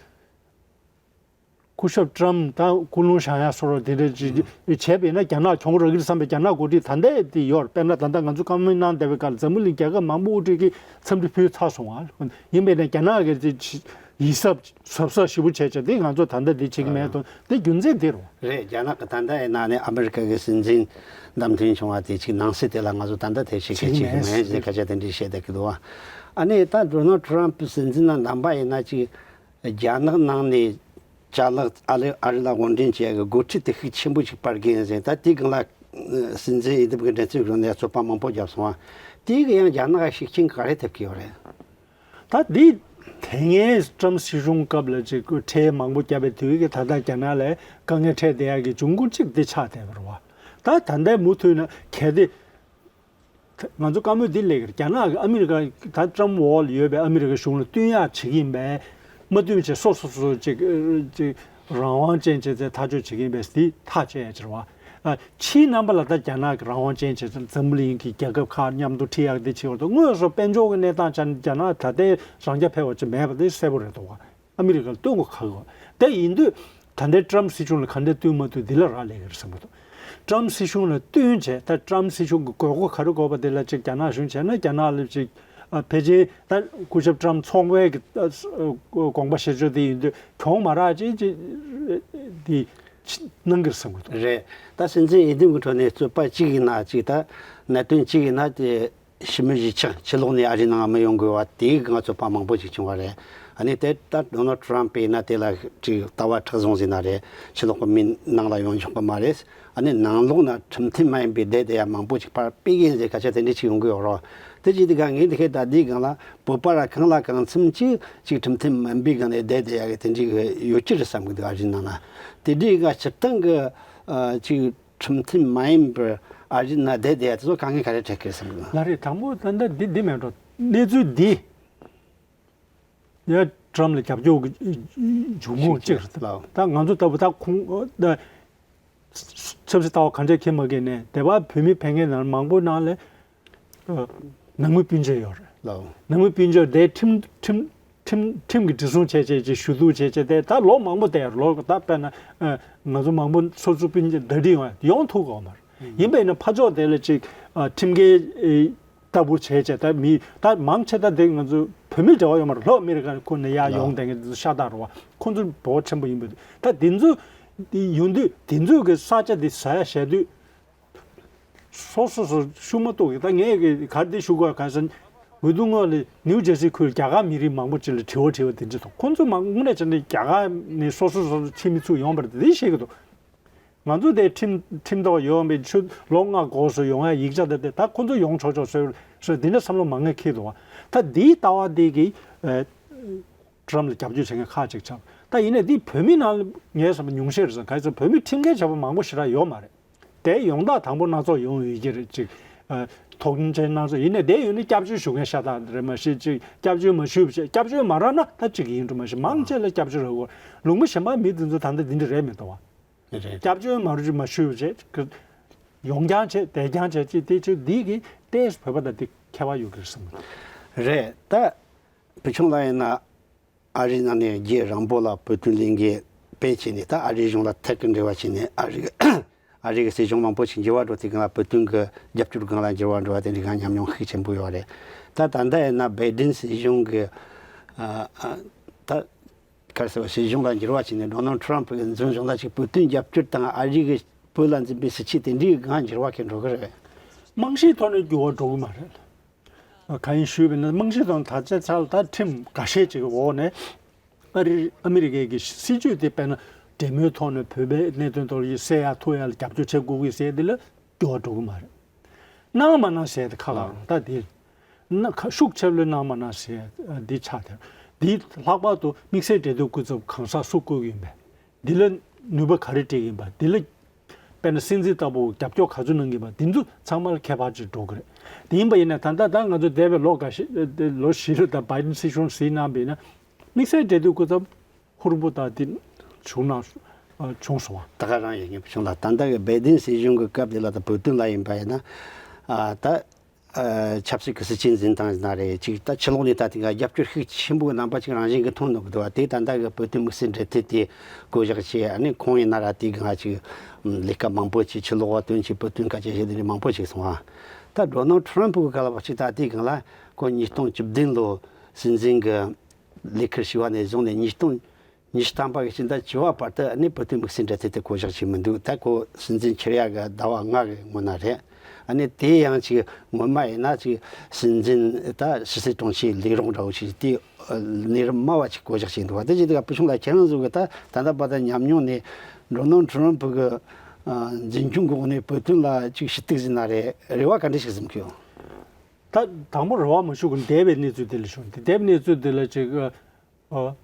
སྐུ་ཞབས་ཊམ་དང་ཀུན་སློང་བཞག་ཡ་སོགས་དེ་འདྲ་ཅིག་བྱས་པ་ཡིན་ན་རྒྱ་ནག་གྱོང་རག་གི་རེད་བསམ་པའི་རྒྱ་ནག་འགོ་ཁྲིད་ད་ལྟའི་དེ་ཡོད་རེད། དཔེར་ན་ད་ལྟ་ང་ཚོ་བཀའ་མོལ་གནང་བསྡད་པའི་སྐབས་ལ་འཛམ་བུ་གླིང་རྒྱལ་ཁབ་མང་པོ་དབུ་ཁྲིད་ཀྱིས་འཚམས་འདྲི་ཕུལ་ཚར་སོང་བ། ཡིན་པས་ན་རྒྱ་ནག་གིས་དེ་ཡིད་གཟབ་གཟབ་གཟབ་ཞེ་པོ་བྱས་བྱས་དེ་ང་ཚོ་ད་ལྟ་འདི་བྱེད་ཀྱི་མེད་དོ། དེ་རྒྱུ་མཚན་དེ་རེད། རེད། རྒྱ་ནག་གི་ད་ལྟ་ཡིན་ན་ནི་ཨ་མི་རི་ཀ་གི་སྲིད་འཛིན་བདམས་ཐོན་བྱུང་བ་དེ་ཅིག་ནང་གསེས་དེ་ལ་ང་ཚོ་ད་ལྟ་དེ་བྱེད་མཁན་བྱེད་ཀྱི་ཅིག་མེད་མེད་ཟེར་སྐད་ཆ་དེ་འདྲ་བཤད་བསྡད་ཀྱི་འདུག་བ། ཨ་ནི་ད་ཌོ་ནལ་ཊམ་ཕི་སྲིད་འཛིན་ནང་བདམས་པ་ཡིན་ན་ཅིག་རྒྱ་ནག་ནང་ནས་ཅ་ལག་ཨ་ལེ་ཨ་རི་ལ་དབོར་འདྲེན་བྱེད་ཡ་གི་འགོ་ཁྲིད་དེ་ཤུགས་ཆེན་པོ་ཞིག་སྤར་གི་ཡིན་ཟེར། ད་དེའི་སྒང་ལ་སྲིད་འཛིན་འོས་བསྡུ་གི་འགྲན་རྩོད་རོལ་ནས་རྩོད་པ་མང་པོ་བརྒྱབ་སོང་བ། དེའི་གི་ཡང་རྒྱ་ནག་ག་ཤུགས་རྐྱེན་ག་རེ་ཐེབས་ཀྱི་ཡོད་རེད། ད་འདི་དེ་སྔའི་ཊམ་སྲིད་གཞུང་སྐབས་ལ་ཅིག་ཁྲལ་མང་པོ་བརྒྱབ་པའི་དུས་ཀྱི་ད་ལྟ་རྒྱ་ནག་ལ་དཀའ་ངལ་འཕྲད་བསྡད་ཡ་གི་འབྱུང་ཁུངས་གཅིག་འདི་ཆགས་བསྡད་པ་རེད་བ། ད་ད་ལྟའི་མུ་མཐུད་ནས་གལ་ཏེ། ང་ཚོ་བཀའ་མོལ་འདི་སླེབས་ཀྱི་རེད། རྒྱ་ནག་གི་ཨ་མི་རི་ཀ་ད་ཊམ་འོག་ལ་ཡོད་པའི་ཨ་མི་རི་ཀ་གཞུང་ལ་བསྟུན་ཡག་བྱེད་ཀྱི་ཡིན་པས། མ་བསྟུན་བྱས་སོ་སོ་སོ་ཅིག་ཅིག་རང་དབང་ཅན་བྱས་ཚེ་ཐག་གཅོད་བྱེད་ཀྱི་ཡིན་པས་འདི་ཐག་གཅོད་ཡ་ཕྱིར་བ། ཨ། ཕྱིའི་རྣམ་པ་ལ་ད་རྒྱ་ནག་གི་རང་དབང་ཅན་བྱས་ཚེ་འཛམ་བུ་གླིང་གི་རྒྱལ་ཁབ་ཁག་མཉམ་དུ་ཁྲིད་ཡག་འདི་བྱེད་བར་དུ་དངོས་སུ་དཔལ་འབྱོར་གྱི་གནས་སྟངས་ཆ་ནས་རྒྱ་ནག་ད་ལྟའི་རང་རྐྱ་འཕེར་བ་ཅིག་མེད་པ་འདི་གསལ་པོ་རེད་འདུག་བ། ཨ་མི་རི་ཀ་ལ་བསྟུན་དགོས་ཁག་གི། དེ་ཡིན་དུས་ད་ལྟའི་ཊམ་སྲིད་གཞུང་ལ་ག་འདྲ་བསྟུན་མ་བསྟུན་འདི་ལ་རག་ལས་ཀྱི་རེད་བསམ་གྱི་འདུག་ཊམ་སྲིད་གཞུང་ལ་བསྟུན་བྱས། ད་ཊམ་སྲིད་གཞུང་གི་དགོས་མཁོ་ག་རེ་དགོས་པ་དེ་ལ་ཅིག་རྒྱ་ནག་གཞུང་བྱས་ན་རྒྱ་ནག་ལ་ཅིག་ཨ། ཕལ་ཆེར་ད་སྐུ་ཞབས་ཊམ་ཚོགས་པའི་གི་ཨ། དགོངས་པ་བཞེས་ཕྱོགས་དེ་ཡིན་དུས་གྱོང་མ་རག་ཅིག་ཅིག་དེ་གནང་གི་རེད་བསམ་གྱི་འདུག་རེད། ད་སྲིད་འཛིན་འོས་བསྡུ་གི་ཁྲོད་ནས་རྩོད་པ་གཅིག་ཡིན་ན་གཅིག་ད་གནད་དོན་གཅིག་ཡིན་ན་དེ། ཕྱི་མི་གཞིས་ཆགས་ཕྱི་ལོགས་ནས་ཨ་རིའི་ནང་མི་ཡོང་དགོས་པ་དེའི་སྒང་ཚོད་དཔག་མང་པོ་ཞིག་བྱུང་བ་རེད། ཨ་ནི་དེ་ལྟར་ཌོ་ནལ་ཊམ་པས་ན་དེ་ལ་ཅིག་ལྟ་བ་མཁྲེགས་བཟུང་ཟིན་ན་རེད། ཕྱི་ལོགས་ཀྱི་མི་ནང་ལ་ཡོང་ཆོག་གི་མ་རེད། ཨ་ནི་ནང་ལོགས་ན་ཁྲིམས་མཐུན་མ་ཡིན་པའི་སྡེ་དེ་ཡང་མང་པོ་ཞིག་ཕར་སྤེལ་གི་ཡིན་ཟེར་སྐད་ཆ་དེ་འདྲ་ཞིག་ཡོང་གི་ཡོད་རེད། དེ་ཅིག་དེ་ག་ངས་དེ་ཁའི་ད་དེའི་སྒང་ལ་བོད་པ་ར་གང་ལ་གང་འཚམ་ཅིག་ཅིག་ཁྲིམས་མཐུན་མིན་པའི་སྒང་ནས་སྡེ་དེ་ཡག་གི་དེ་འདྲ་ཡོད་ཀྱི་རེད་བསམ་གི་འདུག་ཨ་རིའི་ནང་ལ། དེ་འདྲའི་སྒང་སྤྱིར་བཏང་གི་ཨ་ཅིག་ཁྲིམས་མཐུན་མ་ཡིན་པར་ཨ་རིའི་ནང་བསྡད་བསྡད་ཡ་དེ་ཚོ་དཀའ་ངལ་ག་རེ་འཕྲད་ཀྱི་རེད་བསམ་གི། ལགས་རེད། དང་པོ་ད་ལྟ་འདི་འདི་མེད་འགྲོ། གནས་ཚུལ་འདི་ཡ་ཊམ་ལ་རྒྱབ་སྐྱོར་གྱི་འབྱུང་ཁུངས་གཅིག་རེད། ལགས། ད་ང་ཚོ་ལྟ་བུ་ད་ཁོང་ད་ཆབ་སྲིད་ལྟ་བ་ག་འདྲས་ཁྱེར་མ་ཁྱེར་ནས་དེ་བ་བོད་མི་ཕལ་སྐད་ནང་མང་པོ་ནང་ལ་ཨ། ནང་མི་སྤུན་མཆེད་ཡོད་རེད། ལགས། ནང་མི་སྤུན་མཆེད་དེ་ཁྲིམས་ཁྲིམས་ཁྲིམས་ཁྲིམས་ཀྱི་བདེ་སྲུང་བྱས་བྱས་ཀྱི་ཞུ་གཏུག་བྱས་བྱས་དེ་ད་ལོ་མང་པོ་བསྡད་ཡོད་རེད། ལོ་ད་དཔེར་ན་ཨ། ང་ཚོ་མང་པོ་སོ་སོ་སྤུན་མཆེད་ཟླ་སྒྲིལ་ཡོང་ཡོང་ཐུབ་ཀྱི་ཡོད་མ་རེད། ཡིན་པས་ན་ཕར་ཕྱོགས་དེ་ལ་ཅིག་ཨ། ཁྲིམས་འགལ་ཨེ། ལྟ་བུ་བྱས་བྱས་ད་མི་ད་མང་ཆེ་ད་དེ་ང་ཚོ་བོད་མི་འབྲེལ་བ་ཡོད་མ་རེད། ལྷོ་ཨ་མི་རི་ཀ་ཁོ་ནས་ཡར་ཡོང་བསྡད་མཁན་དེ་ཚོ་ཤ་སྟག་རེད་བ། ཁོ་ཚོ་འབོར་ཆེན་པོ་ཡིན་པ་རེད། ད་དེ་ཚོ་དེ་ཡོང་དུས་དེ་ཚོ་གི་ས་ཆ་དེ་ཟ་ཡ་བྱས་དུས་ སོ་སོ་སོ་ཤུགས་མ་གཏོགས་ཀྱི། ད་ངས་གི་ག་རེ་འདི་ཞུ་དགོས་ག་ཟེར་ན། འོས་བསྡུ་སྔོན་ལ་ནིའུ་ཇར་སི་ཁུལ་རྒྱ་གར་མི་རིགས་མང་པོ་ཅིག་ལ་དྲི་བ་དྲིས་པ་དེ་འདྲ་དང་། ཁོང་ཚོས་མ་དངོས་གནས་བྱས་ན་རྒྱ་གར་ནས་སོ་སོ་སོ་སོ་ཁྲིམས་མི་ཚུགས་ཡོང་བར་དེ་བཤད་ཀྱི་འདུག། ང་ཚོ་དེ་ཁྲིམས་ཁྲིམས་ཐོག་ཡོད་པའི་ཆུ་ལོ་ལྔ་འགོར་སོང་ཡོང་ཡ་ཡིག་ཆ་དེ་དེ་ད་ཁོང་ཚོ་ཡོང་ཆོག་ཆོག་བཟོས་བཟོས་འདི་འདྲ་བསམ་བློ་མང་ང་འཁྱེར་འདུག་བ། ད་འདིའི་ལྟ་བ་འདི་གི་ཨ་ཊྲམ་ལ་རྒྱབ་སྐྱོར་བྱེད་མཁན་ཁག་ཅིག་ཆགས། ད་ཡིན་ནའི་འདི་བོད་མི་ནང་ལ་ངས་བསམ་པ་ཉུང་ཤས་རེད་བསམ། ག་རེ་ཟེར་བོད་མི་ཁྲིམས་འགལ་བྱས་པ་མང་པོ་ཞེ་དྲག་ཡོད་མ་རེད། དེ་ཡོང་སྟངས་དང་པོ་སྣ་ཚོགས་ཡོང་ཡོད་ཀྱི་རེད་ཅིག། ཨ་ཐོག་མཆན་སྣ་ཚོགས་ཡིན་ནའི་དེ་ཡོད་ན་སྐྱབས་བཅོལ་ཞུ་མཁན་ཤ་སྟག་རེད་མ་གཞི་ཅིག་སྐྱབས་བཅོལ་མ་ཞུས་པ་བྱས། སྐྱབས་བཅོལ་མ་རག་ན་ད་ཅིག་ཡིན་འགྲོ་མ་གཞི་མང་ཆེ་ལ་སྐྱབས་བཅོལ་རག་གོ། ལུང་པ་གཞན་པ་མི་དེ་ཚོ་ད་ལྟ་འདི་འདྲ་རེད་མི་འདུག་བ། རེད། སྐྱབས་བཅོལ་མ་རུ་ཅིག་མ་ཞུས་པ་བྱས་ཀྱི་ཡོང་རྐྱང་བྱས་བསྡད་རྐྱང་བྱས་ཅིག་དེ་ཅིག་འདི་གི་ཏོག་ཙམ་བོད་པ་དང་དེ་ཁྱད་པར་ཡོད་ཀྱི་རེད་བསམ་གི་འདུག། རེད། ད་བུ་ཆུང་ལགས་ཡིན་ན། ཨ་རིའི་ནང་ནས་རྒྱུན་རིང་པོ་ལ་བོད་དོན་ལས་འགུལ་སྤེལ་བྱས་ནས། ད་ཨ་རིའི་གཞུང་ལ་ཐད་ཀར་འབྲེལ་བ་བྱས་ནས། ཨ་རི་ཨ་རི་གི་སྲིད་གཞུང་མང་པོ་ཞིག་འགྱུར་བ་འགྲོ་དུས་སྒང་ལ་བོད་དོན་གྱི་རྒྱབ་སྐྱོར་སྒང་ལ་འགྱུར་བ་འགྲོ་བ་དེ་འདྲའི་སྒང་ཉམས་མྱོང་ཤུགས་ཆེན་པོ་ཡོད་རེད། ད་ད་ལྟ་ཡིན་ན་བའི་ཌེན་སྲིད་གཞུང་གི་ཨ་ཨ་ད་ག་རེ་ཟེར་བ། སྲིད་གཞུང་ལ་འགྱུར་བ་བྱས་ནས་ཌོ་ནལ་ཊྲམ་ཕ་གིས་འཛིན་བྱུང་ད་ཅིག་བོད་དོན་རྒྱབ་སྐྱོར་དང་ཨ་རི་གིས་བོད་ལ་འཛིན་པའི་སྲིད་བྱུས་དེ་འདྲའི་སྒང་འགྱུར་བ་གང་འགྲོ་གི་རེད། རྨང་གཞིའི་ཐོག་ནས་འགྱུར་བ་འགྲོ་གི་མ་རེད། གང་ཡིན་ཞུས་པ་ཡིན་ན། རྨང་གཞི་དང་ད་ཆ་ཚང་ད་ཁྲིམས་འགའ་ཤས་ཅིག་གི་འོག་ནས་ཨ་རི་ཨ་མི་རི་ཀའི་གི་སྲིད་ཇུས་དེ། དཔེར་ན་འབྲེལ་མོལ་ཐོག་ནས་བོད་པའི་གནད་དོན་ཐོག་ལ་གསལ་ཡག་ཐུག་ཡག་ལ་རྒྱབ་སྐྱོར་བྱེད་དགོས་ཀྱི་ཟེར་དེ་ལ་འགྱུར་བ་འགྲོ་གི་མ་རེད། གནང་མ་གནང་ཟེར་དེ་ཁ་ལ་ད་དེ་ན་ཁ་ཤུགས་ཆེ་ལོས་གནང་མ་གནང་ཟེར་འདི་ཆགས་དེ། འདི་ལྷག་པར་དུ་དམིགས་བསལ་འབྲེལ་མཐུད་སྐུ་ཚབ་གང་ཟག་སུ་བསྐོ་གི་ཡིན་པས། འདི་ལ་ནུས་པ་ག་རེ་སྤྲད་ཀྱི་ཡིན་པ། འདི་ལ་དཔེར་ན་སྲིད་འཛིན་ལྟ་བུ་རྒྱབ་སྐྱོར་ག་ཚོད་གནང་གི་ཡིན་པ། འདི་ཚོ་ཚང་མ་ལ་ཁྱད་པར་ཅིག་འགྲོ་གི་རེད། དེ་ཡིན་པ་ཡིན་ན་ད་ལྟ་ད་ང་ཚོ་འདས་པའི་ལོ་འགའ་ཤས་ལོ་བཞི་ལ་ད་བའི་ཌེན་སྲིད་གཞུང་ཟིན་གནང་བ་ཡིན་ན། དམིགས་བསལ་འབྲེལ་མཐུད་སྐུ་ཚབ་ཧུར་པོ་ད་འདི་བྱུང་ན་བྱུང་སོང་བ། ད་ག་རང་ཡིན་ངེས་བྱུང་ལ། ད་ལྟ་གི་བའི་ཌེན་སྲིད་གཞུང་གི་སྐབས་དེ་ལ་ད་བོད་དོན་ལ་ཡིན་པ་ཡིན་ན། ཨ་ད། ཨ་ཆབ་སྲིད་ཀྱི་སྲིད་ཇུས་འཛིན་སྟངས་ཡིན་ན་རེད། ཅིག་ད་ཕྱི་ལོགས་ནས་ད་དེ་ག་རྒྱབ་སྐྱོར་ཤུགས་ཆེན་པོའི་རྣམ་པ་ཅིག་རང་བཞིན་གྱིས་མཐོང་འདུག་གི་འདུག་བ། དེ་ད་ལྟ་གི་བོད་དོན་དམིགས་བསལ་འབྲེལ་མཐུད་དེ་བསྐོ་གཞག་བྱས། ཨ་ནི་ཁོང་ཡིན་ན་ར་དེའི་སྒང་ཅིག་ལས་ཀ་མང་པོ་བྱས། ཕྱི་ལོགས་བ་དོན་བྱས། བོད་དོན་སྐད་ཆ་བཤད། དེ་འདྲ་མང་པོ་བྱས་སོང་ཨ། ད་ཌོ་ནལ་ཊྲམ་ཕ་གི་སྐབས་ལ་བ་ཅིག་ད་དེའི་སྒང་ལ་ཁོ་ཉིས་སྟོང་བཅུ་བདུན་ལོ་སྲིད་འཛིན་གྱི་ལས་ཁུར་ཞུ་བ་ནས་བཟུང་ནས་ཉིས་སྟོང་ཉི་ཤུ་ཐམ་པ་གི་ཕྱི་ཟླ་བཅུ་པ་བར་དུ་ནི་བོད་དོན་དམིགས་བསལ་འབྲེལ་མཐུད་དེ་བསྐོ་གཞག་བྱས་མི་འདུག། ད་ཁོ་སྲིད་འཛིན་ཁྱེར་ཡག་གི་ཟླ་བ་ལྔ་གི་སྔོན་ན་རེད། ཨ་ནི་དེ་ཡང་ཅིག་སྔོན་མ་ཡིན་ན་ཅིག་སྲིད་འཛིན་ད་ཕྱི་སྲིད་དྲུང་ཆེའི་ལས་རོགས་འདྲ་བོ་ཞིག་དེ་གནས་རིམ་དམའ་བ་ཅིག་བསྐོ་གཞག་བྱས་འདུག་བ། དེ་བྱས་དུས་བུ་ཆུང་ལགས་ཁྱེད་རང་ཚོ་གི་ད་ད་ལྟ་བར་དུ་ཉམས་མྱོང་ནས་ཌོ་ནལ་ཊྲམ་ཕ་གི་འཛིན་སྐྱོང་གི་འོག་ནས་བོད་དོན་ལ་ཅིག་ཞུ་གཏུག་ཟིན་ན་རེད། རེ་བ་ག་འདྲ་ཞིག་འཛིན་གྱི་ཡོད། ད་དང་པོ་རེ་བ་མ་ཞུ་གོང་འདས་པའི་གནས་ཚུལ་དེ་ལ་ཞུ། འདས་པའི་གནས་ཚུལ་དེ་ལ་ཅིག་ཨ།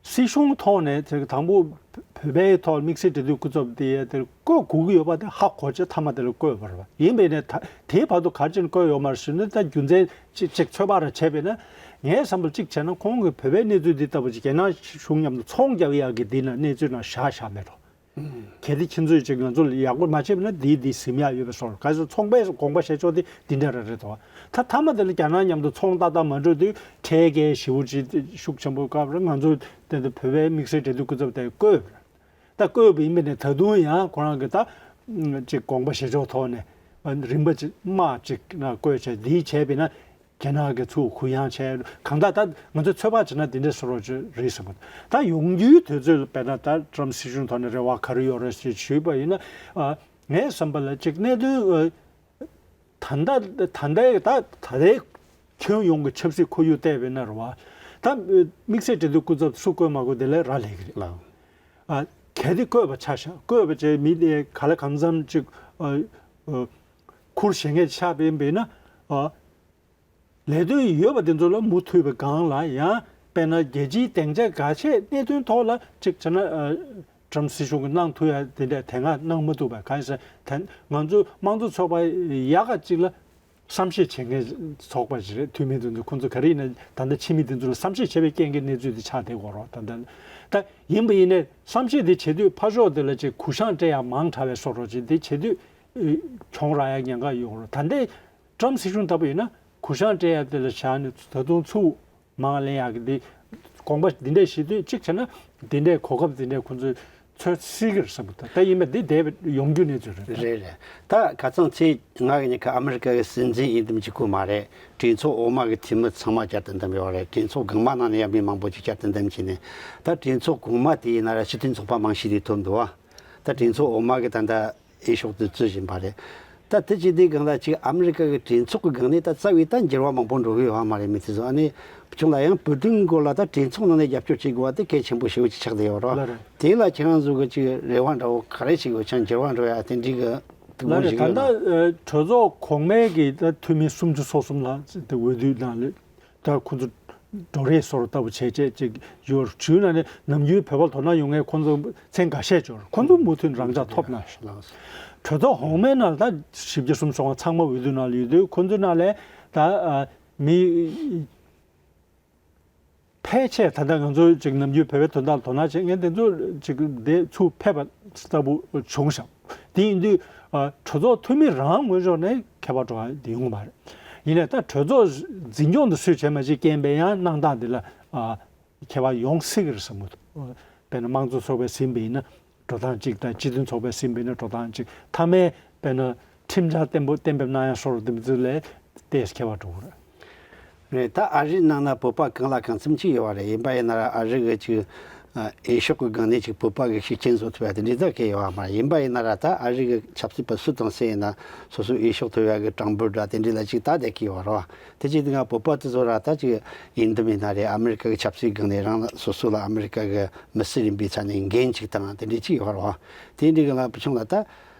སྲིད་གཞུང་ཐོག་ནས་དེ་དང་པོ་བོད་པའི་ཐོག་དམིགས་བསལ་འབྲེལ་མཐུད་སྐུ་ཚབ་དེ་དེར་བསྐོ་དགོས་ཀྱི་ཡོད་པ་དེ་ཧ་གོ་བྱས་མཐའ་མ་དེ་ལ་བསྐོས་པ་རེད་པ། ཡིན་པས་ནས་ད་དེའི་བར་དུ་ག་རེ་བྱས་ནས་བསྐོས་ཡོད་མ་རེད་ཟེར་ན། ད་རྒྱུ་མཚན་གཅིག་གཅིག་ཚོད་དཔག་ར་བྱས་པས་ན། ངའི་བསམ་པར་གཅིག་བྱས་ན་ཁོང་གིས་བོད་པའི་གནས་ཚུལ་འདི་ལྟ་བུ་ཅིག་རྒྱ་ནག་གཞུང་མཉམ་དུ་ཚོང་རྒྱག་ཡག་གི་འདི་ན་གནས་ཚུལ་ནང་བཞག་བཞག་མེད་རོགས། གལ་ཏེ་ཁྱེད་ཚོས་ཅིག་ང་ཚོ་ལ་ཡག་པོ་མ་བྱས་པ་ན་འདིའི་འདི་ཟིན་ཡག་ཡོད་པའི་བཟོ་འདྲ། ག་ཚོད་ཚོང་པའི་དགོངས་པ་བཞེས་ཕྱོགས་དེ་འདི་འདྲ་ར་རེད་དོ། ད་མཐའ་མ་དེ་ལ་རྒྱ་ནག་མཉམ་དུ་ཚོང་ཏག་ཏག་མ་འགྲོ་དུས་ཁྲལ་གལ་ཞེ་པོ་ཅིག་ཤུགས་ཆེན་པོ་བཀག་པ་རེད། ང་ཚོ་དེ་འདི་བོད་པའི་དམིགས་བསལ་འབྲེལ་མཐུད་སྐུ་ཚབ་དེ་བསྐོས་པ་རེད། ད་བསྐོས་པ་ཡིན་པས་ནས་ད་དུང་ཡང་ཁོ་རང་གི་ད་ཅིག་དགོངས་པ་བཞེས་ཕྱོགས་ཐོག་ནས་རིམ་པ་ཅིག་དམག་ཅིག་ན་བསྐོས་བྱས་འདི་བྱས་པས་ན། རྒྱ་ནག་གི་ཚུར་གུ་ཡངས་བྱས། གང་ལྟར་ད་ང་ཚོས་ཚོད་དཔག་བྱས་ན་འདི་འདྲའི་བཟོ་འདྲ་ཅིག་རེད་བསམ་གི། ད་ཡོང་རྒྱུའི་དུས་ཚོད་ལ་དཔེར་ན་ད་ཊྲམ་སྲིད་གཞུང་ཐོག་ནས་རེ་བ་ག་རེ་ཡོད་རེད་ཞེས་ཞུས་པ་ཡིན་ན། ཨ། ངའི་བསམ་པ་ལ་ཅིག་གནད་དོན་ཨ། ད་ལྟ་ད་ལྟའི་ད་ད་ལྟའི་ཁྱོན་ཡོངས་ཀྱི་ཆབ་སྲིད་ཁོར་ཡུག་བལྟས་པ་ཡིན་ན་རེད་བ། ད་དམིགས་བསལ་འབྲེལ་མཐུད་སྐུ་ཚབ་སུ་བསྐོས་མ་བསྐོས་དེ་ལས་རག་ལས་ཀྱི་རེད། ལགས། ཨ། གལ་ཏེ་བསྐོས་པ་ཆ་བཞག། བསྐོས་པ་བྱས་མི་དེ་ག་ལ་གང་འཚམ་ཅིག་ཨ། ཨ། ཁུར་བཞེས་མཁན་ཆགས་པ་ཡིན་པས་ན། ཨ། ལས་དོན་ཡོད་པ་དེ་ཚོ་ལ་མུ་མཐུད་པའི་སྒང་ལ་ཡང་དཔེར་ན་རྒྱལ་སྤྱིའི་སྡིངས་ཆ་འགའ་ཤས་གནད་དོན་ཐོག་ལ་གཅིག་བྱས་ན། ཨ། ཊྲམ་སྲིད་གཞུང་གིས་གནང་ཐུབ་ཡ་དེ་འདྲ་དེ་སྔ་གནང་མ་ཐུབ་པ། གང་ཡིན་ཟེར་ན་ང་ཚོ་དམངས་གཙོ་ཚོགས་པ་ཡག་ག་ཅིག་ལ་བསམ་ཤེས་བྱེད་མཁན་ཚོགས་པ་ཞིག་རེད། འཐུས་མི་དེ་ཚོ་ཁོང་ཚོ་ག་རེ་ཡིན་ན་ད་ལྟ་ཕྱི་མི་དེ་ཚོ་ལ་བསམ་ཤེས་བྱེད་པའི་རྐྱེན་གྱིས་གནས་ཚུལ་དེ་ཆགས་བསྡད་ཡོད་རེད། ད་ལྟ་ད་ཡིན་པ་ཡིན་ནའི་བསམ་ཤེས་དེ་བྱེད་དུས་ཕར་ཕྱོགས་དེ་ལ་ཅིག་གུ་བཤངས་སྤྲད་ཡ་མང་དྲགས་པའི་བཟོ་འདྲ་ཅིག་དེ་བྱེད་དུས་གྱོང་རག་ཡ་ཉེན་ཁ་ཡོད་རེད། ད་ལྟའི་ཊྲམ་སྲིད་གཞུང་ལྟ་བུ་ཡིན་ན་གུ་བཤངས་སྤྲད་ཡ་དེ་ལ་བཞག་ནས་ད་དུང་ཚུར་མར་ལེན་ཡག་གི་འདི་དགོངས་པ་འདི་འདྲས་བཞེས་དུས་གཅིག་བྱས་ན་འདི་འདྲས་གོ་སྐབས་འདི་འདྲས་ཁོང་ཚོས་འཚོལ་སྲིད་ཀྱི་རེད་བསམ་གི་འདུག། ད་ཡིན་པ་འདི་འདས་པའི་ཡོང་རྒྱུ་གནས་ཚུལ་རེད། རེད་རེད། ད་ཁ་སང་ཚེས་ལྔ་གི་ཉིན་ཁ་ཨ་མི་རི་ཀ་གི་སྲིད་འཛིན་ཡིན་དམ་གཅིག་པུ་མ་རེད། གྲོས་ཚོགས་འོག་མ་གི་འཐུས་མི་ཚང་མ་བཅར་དུ་འདེམས་ཡོད་རེད། གྲོས་ཚོགས་གོང་མ་ནང་ནས་ཡང་མི་མང་པོ་ཅིག་བཅར་དུ་འདེམས་བྱས་ནས། ད་གྲོས་ཚོགས་གོང་མ་དེ་ཡིན་ན་ར་སྤྱི་མཐུན་ཚོགས་པ་མང་ཤོས་དེ་ཐོབ་འདུག་བ། ད་གྲོས་ཚོགས་འོག་མ་གི་ད་ལྟ་འོས་ཤོག་དེ་རྩིས་བཞིན་པ་རེད། ད་དེ་བྱས་དུས་སྒང་ལ་ཅིག་ཨ་མི་རི་ཀ་གི་གྲོས་ཚོགས་ཀྱི་སྒང་ནས་ད་རྩ་བའི་ད་འགྱུར་བ་མང་པོ་འགྲོ་གི་ཡོད་མ་རེད། མི་དེ་ཚོ་ཨ་ནི་བུ་ཆུང་ལ་ཡང་བོད་དོན་སྐོར་ལ་ད་གྲོས་ཚོགས་ནང་ནས་རྒྱབ་སྐྱོར་བྱེད་དགོས་པ་དེ་གལ་ཆེན་པོ་ཞེ་པོ་ཅིག་ཆགས་བསྡད་ཡོད་རེད། ལགས་རེད། དེ་ལ་ཁྱེད་རང་ཚོ་གི་ཅིག་རེ་བ་འདྲ་བོ་ག་རེ་བྱེད་དགོས། ཅང་འགྱུར་བ་འགྲོ་ཡ་དེ་འདྲའི་གི་ཐུགས་ལགས་དགོངས་རེད། ཞིག་ད་ཡོད་ན། ལྟ་ཨ་གྲོས་ཚོགས་གོང་མའི་གི་ད་འཐུས་མི་སུམ་ཅུ་སོ་གསུམ་ལ་དེ་འོས་བསྡུ་གནང་ལོས། ད་ཁོ་ཚོ་འགྲོ་རེས་སོར་ལྟ་བུ་བྱས་བྱས་ཅིག་ཡོད་རེད། ན་ནས་ནམ་རྒྱུན་བོད་པ་དོ་སྣང་ཡོང་མཁན་ཁོ་ཚོ་མཚན་འགའ་ཤས་ཅིག་ཡོད་རེད། ཁོ་ཚོ་མུ་མཐུད་རང་འཇགས་ཐོབ་གནང་། ལགས་སོ། གྲོས་ཚོགས་འོག་མའི་ནང་ད་བཞི་བཅུ་ཞེ་གསུམ་སོང་བ་ཚང་མ་འོས་བསྡུ་ནང་ལ་ཡོད་དུས་ཁོ་ཚོའི་ནང་ལས་ད་ཨ་མི་ཕལ་ཆེར་ད་ལྟ་ང་ཚོ་ཅིག་ནམ་རྒྱུན་བོད་པའི་དོན་དག་ལ་དོ་སྣང་བྱེད་མཁན་དེ་ཚོ་ཅིག་དེ་ཚུར་ཕེབས་པ་ལྟ་བུ་བྱུང་ཤག་དེ་ཡིན་དུས་ཨ་གྲོས་ཚོགས་འཐུས་མི་རང་ངོས་ཕྱོགས་ནས་ཁྱད་པར་འགྲོ་བ་དེ་ཡོང་གི་མ་རེད། ཡིན་ནའི་ད་གྲོས་ཚོགས་འཛིན་སྐྱོང་དེ་སུས་བྱས་མ་བྱས་རྐྱེན་པས་ཡང་གནང་སྟངས་དེ་ལ་ཨ་ཁྱད་པར་ཡོང་སྲིད་ཀྱི་རེད་བསམ་གྱི་འདུག་དཔེར་ན་དམངས་གཙོ་ཚོགས་པས་ཟིན་པ་ཡིན་ན་འགྲོ་སྟངས་གཅིག་དང་། སྤྱི་མཐུན་ཚོགས་པས་ཟིན་པ་ཡིན་ན་འགྲོ་སྟངས་གཅིག་མཐའ་མའི་དཔེར་ན་ཁྲིམས་འཆར་གཏན་འབེབས་གཏན་འབེབས་གནང་ཡ་སོགས་དེ་ཚོ་ལས་ཏོག་ཙམ་ཁྱད་པར་འགྲོ་གི་རེད། རེད། ད་ཨ་རིའི་ནང་ན་བོད་པ་གང་ལ་གང་འཚམ་ཅིག་ཡོད་པ་རེད། ཡིན་པ་ཡིན་ན་ར་ཨ་རི་གི་ཅིག་ཨ་འོས་ཤོག་གི་སྒང་ནས་ཅིག་བོད་པ་གི་ཤུགས་རྐྱེན་བཟོ་ཐུབ་ཡ་དེ་འདྲའི་ད་གང་ཡོད་པ་མ་རེད། ཡིན་པ་ཡིན་ན་ར་ད་ཨ་རི་གི་ཆབ་སྲིད་པ་སུ་དང་སུ་ཡིན་ན་སོ་སོའི་འོས་ཤོག་ཐོབ་ཡ་གི་གྲངས་འབོར་འདྲ་དེ་འདྲའི་ལ་ཅིག་ལྟ་བསྡད་ཀྱི་ཡོད་རེད་བ། དེ་བྱས་དུས་ང་བོད་པ་དེ་ཚོ་ར་ད་ཅིག་འོས་འདེམས་ཡིན་ན་རེད། ཨ་མི་རི་ཀ་གི་ཆབ་སྲིད་སྒང་ནས་རང་ལ་སོ་སོ་ལ་ཨ་མི་རི་ཀ་གི་མི་སེར་ཡིན་པའི་ཆ་ནས་འགན་ཅིག་དང་དེ་འདྲའི་ཅིག་ཡོད་རེད་བ། དེ་འདྲའི་གི་ལ་བུ་ཆུང་ལ་ད་